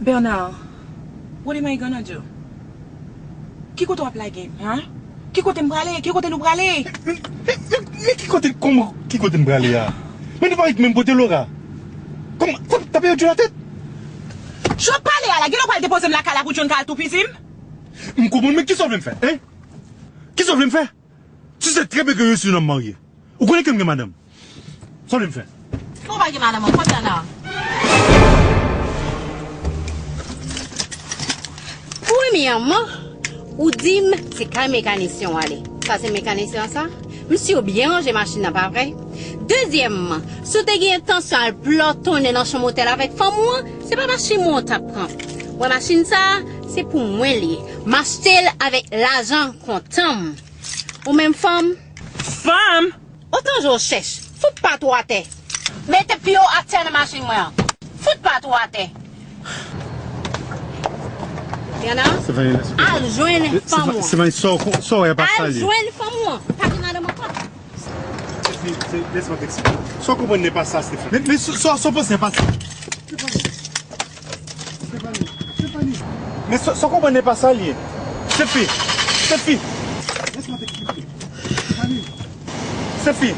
Bernard, what am I gonna do? Ki kote w ap lage m, ha? Ki kote m prale? Ki kote nou prale? Men, men, men, men ki kote, kòman, ki kote m prale a? Men nou pa ret menm kote, Laura. Kòman, t ap, t ap pèdi latèt? Jan w pale a la, genlè w pral depoze m lakay la pou John ka al toupizi m? M konprann, men kisa w vle m fè, en? Kisa w vle m fè? Tu sais très bien que je suis un homme marié. Ou konnen ke m gen madanm. Sa w vle m fè? Ou pa gen madanm ankò, Bernard. Premyèman, ou di m se kay mekanisyen w ale. Sa se mekanisyen an sa? Misye byen ranje machin nan, pa vre? Dezyèmman, si w te gen entansyon al plòtonnen nan chanm otèl avèk fanm ou an, se pa machin mwen w t ap pran. Wè machin sa a, se pou mwen li ye. M achte l avèk lajan kontan m. Ou menm fanm? Fanm? Otan je w chèch, fout pat ou atè. Mete pye w atè nan machin mwen an. Fout pat ou atè. Yana, Stéphanie, laisse-moi. Al jwenn fanm ou an. Stéphanie, sò, sò, wè pa sa li. Al jwenn fanm ou an. Pa gen madanm ankò. Stéphanie, laisse-moi t'expliquer. Sò konprann ne pa sa, Stéphanie. Men, men sò, sò, sò panse pa sa. Stéphanie. Stéphanie. Stéphanie. Men sa, sa w konprann, e pa sa l ye. Sefi. Sefi. Laisse-moi t'expliquer. Stéphanie. Sefi.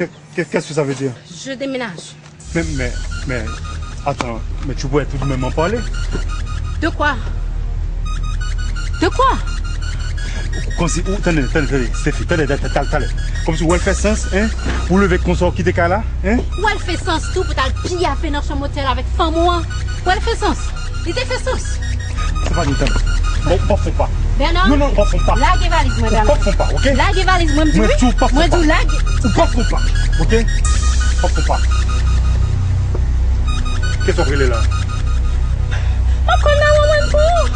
Kè-, kè-, qu'est-ce que ça veut dire? Je déménage. Mais, mais, mais, attends, mais tu pourrais tout de même en parler. De quoi? De quoi? Kòmsi, ou, tande, tande, tande, Steffi, tande, tande, tande, tande. Kòmsi w wè l fè sans, en? Ou leve konsa, w kite kay la, en? W wè l fè sans tou pou t al piyafe nan chanm otèl avèk fanm ou an. W wè l fè sans. Li te fè sans. Stéphanie, tann. Bon, w p ap fè w pa. Bernard, non, non, w p ap fè w pa. Lage valiz mwen, Bernard. W p ap fè w pa, ok? Lage valiz mwen, m di wi. Mwen di w lage. W p ap fè w pa, ok? W p ap fè w pa. Kiyès w ap rele la? M ap pran nan mwen mwen pou ou.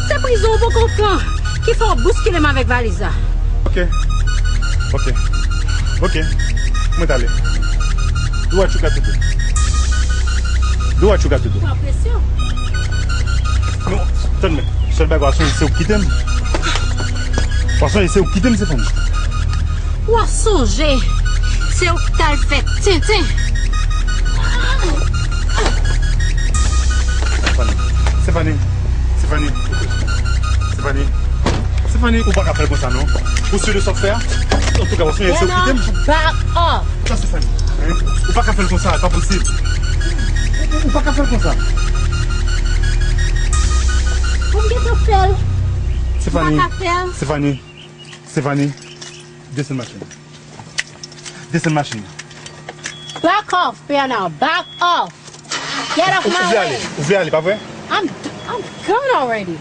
Se prizon ou poko pran ki fè w bouskile m avèk valiz la. Ok. Ok. Ok. Mwen t ale. Do what you got to do. Do what you got to do. Pran presyon. Non, tann men. Sèl bagay, w a sonje se ou k kite m. W a sonje se ou k kite m, Stéphanie. W a sonje se ou k t al fè tenten. Stéphanie. Stéphanie. Stéphanie. Stéphanie. Stéphanie, ou pa ka fè l konsa, non. Ou si de sa w fè a? Antouka, w a sonje se ou k kite m. Bernard, back off. Sa, Stéphanie. Hein? Ou pa ka fè l konsa, pa posib. Ou, ou, ou pa ka fè l konsa. Pou m gentan fè l. Stephanie, Stephanie, Stephanie, desann machin. Desann machin. Back off, Bernard. Back off. Get off my way. Ou vle ale, ou vle ale, pa vre? I'm, I'm done already.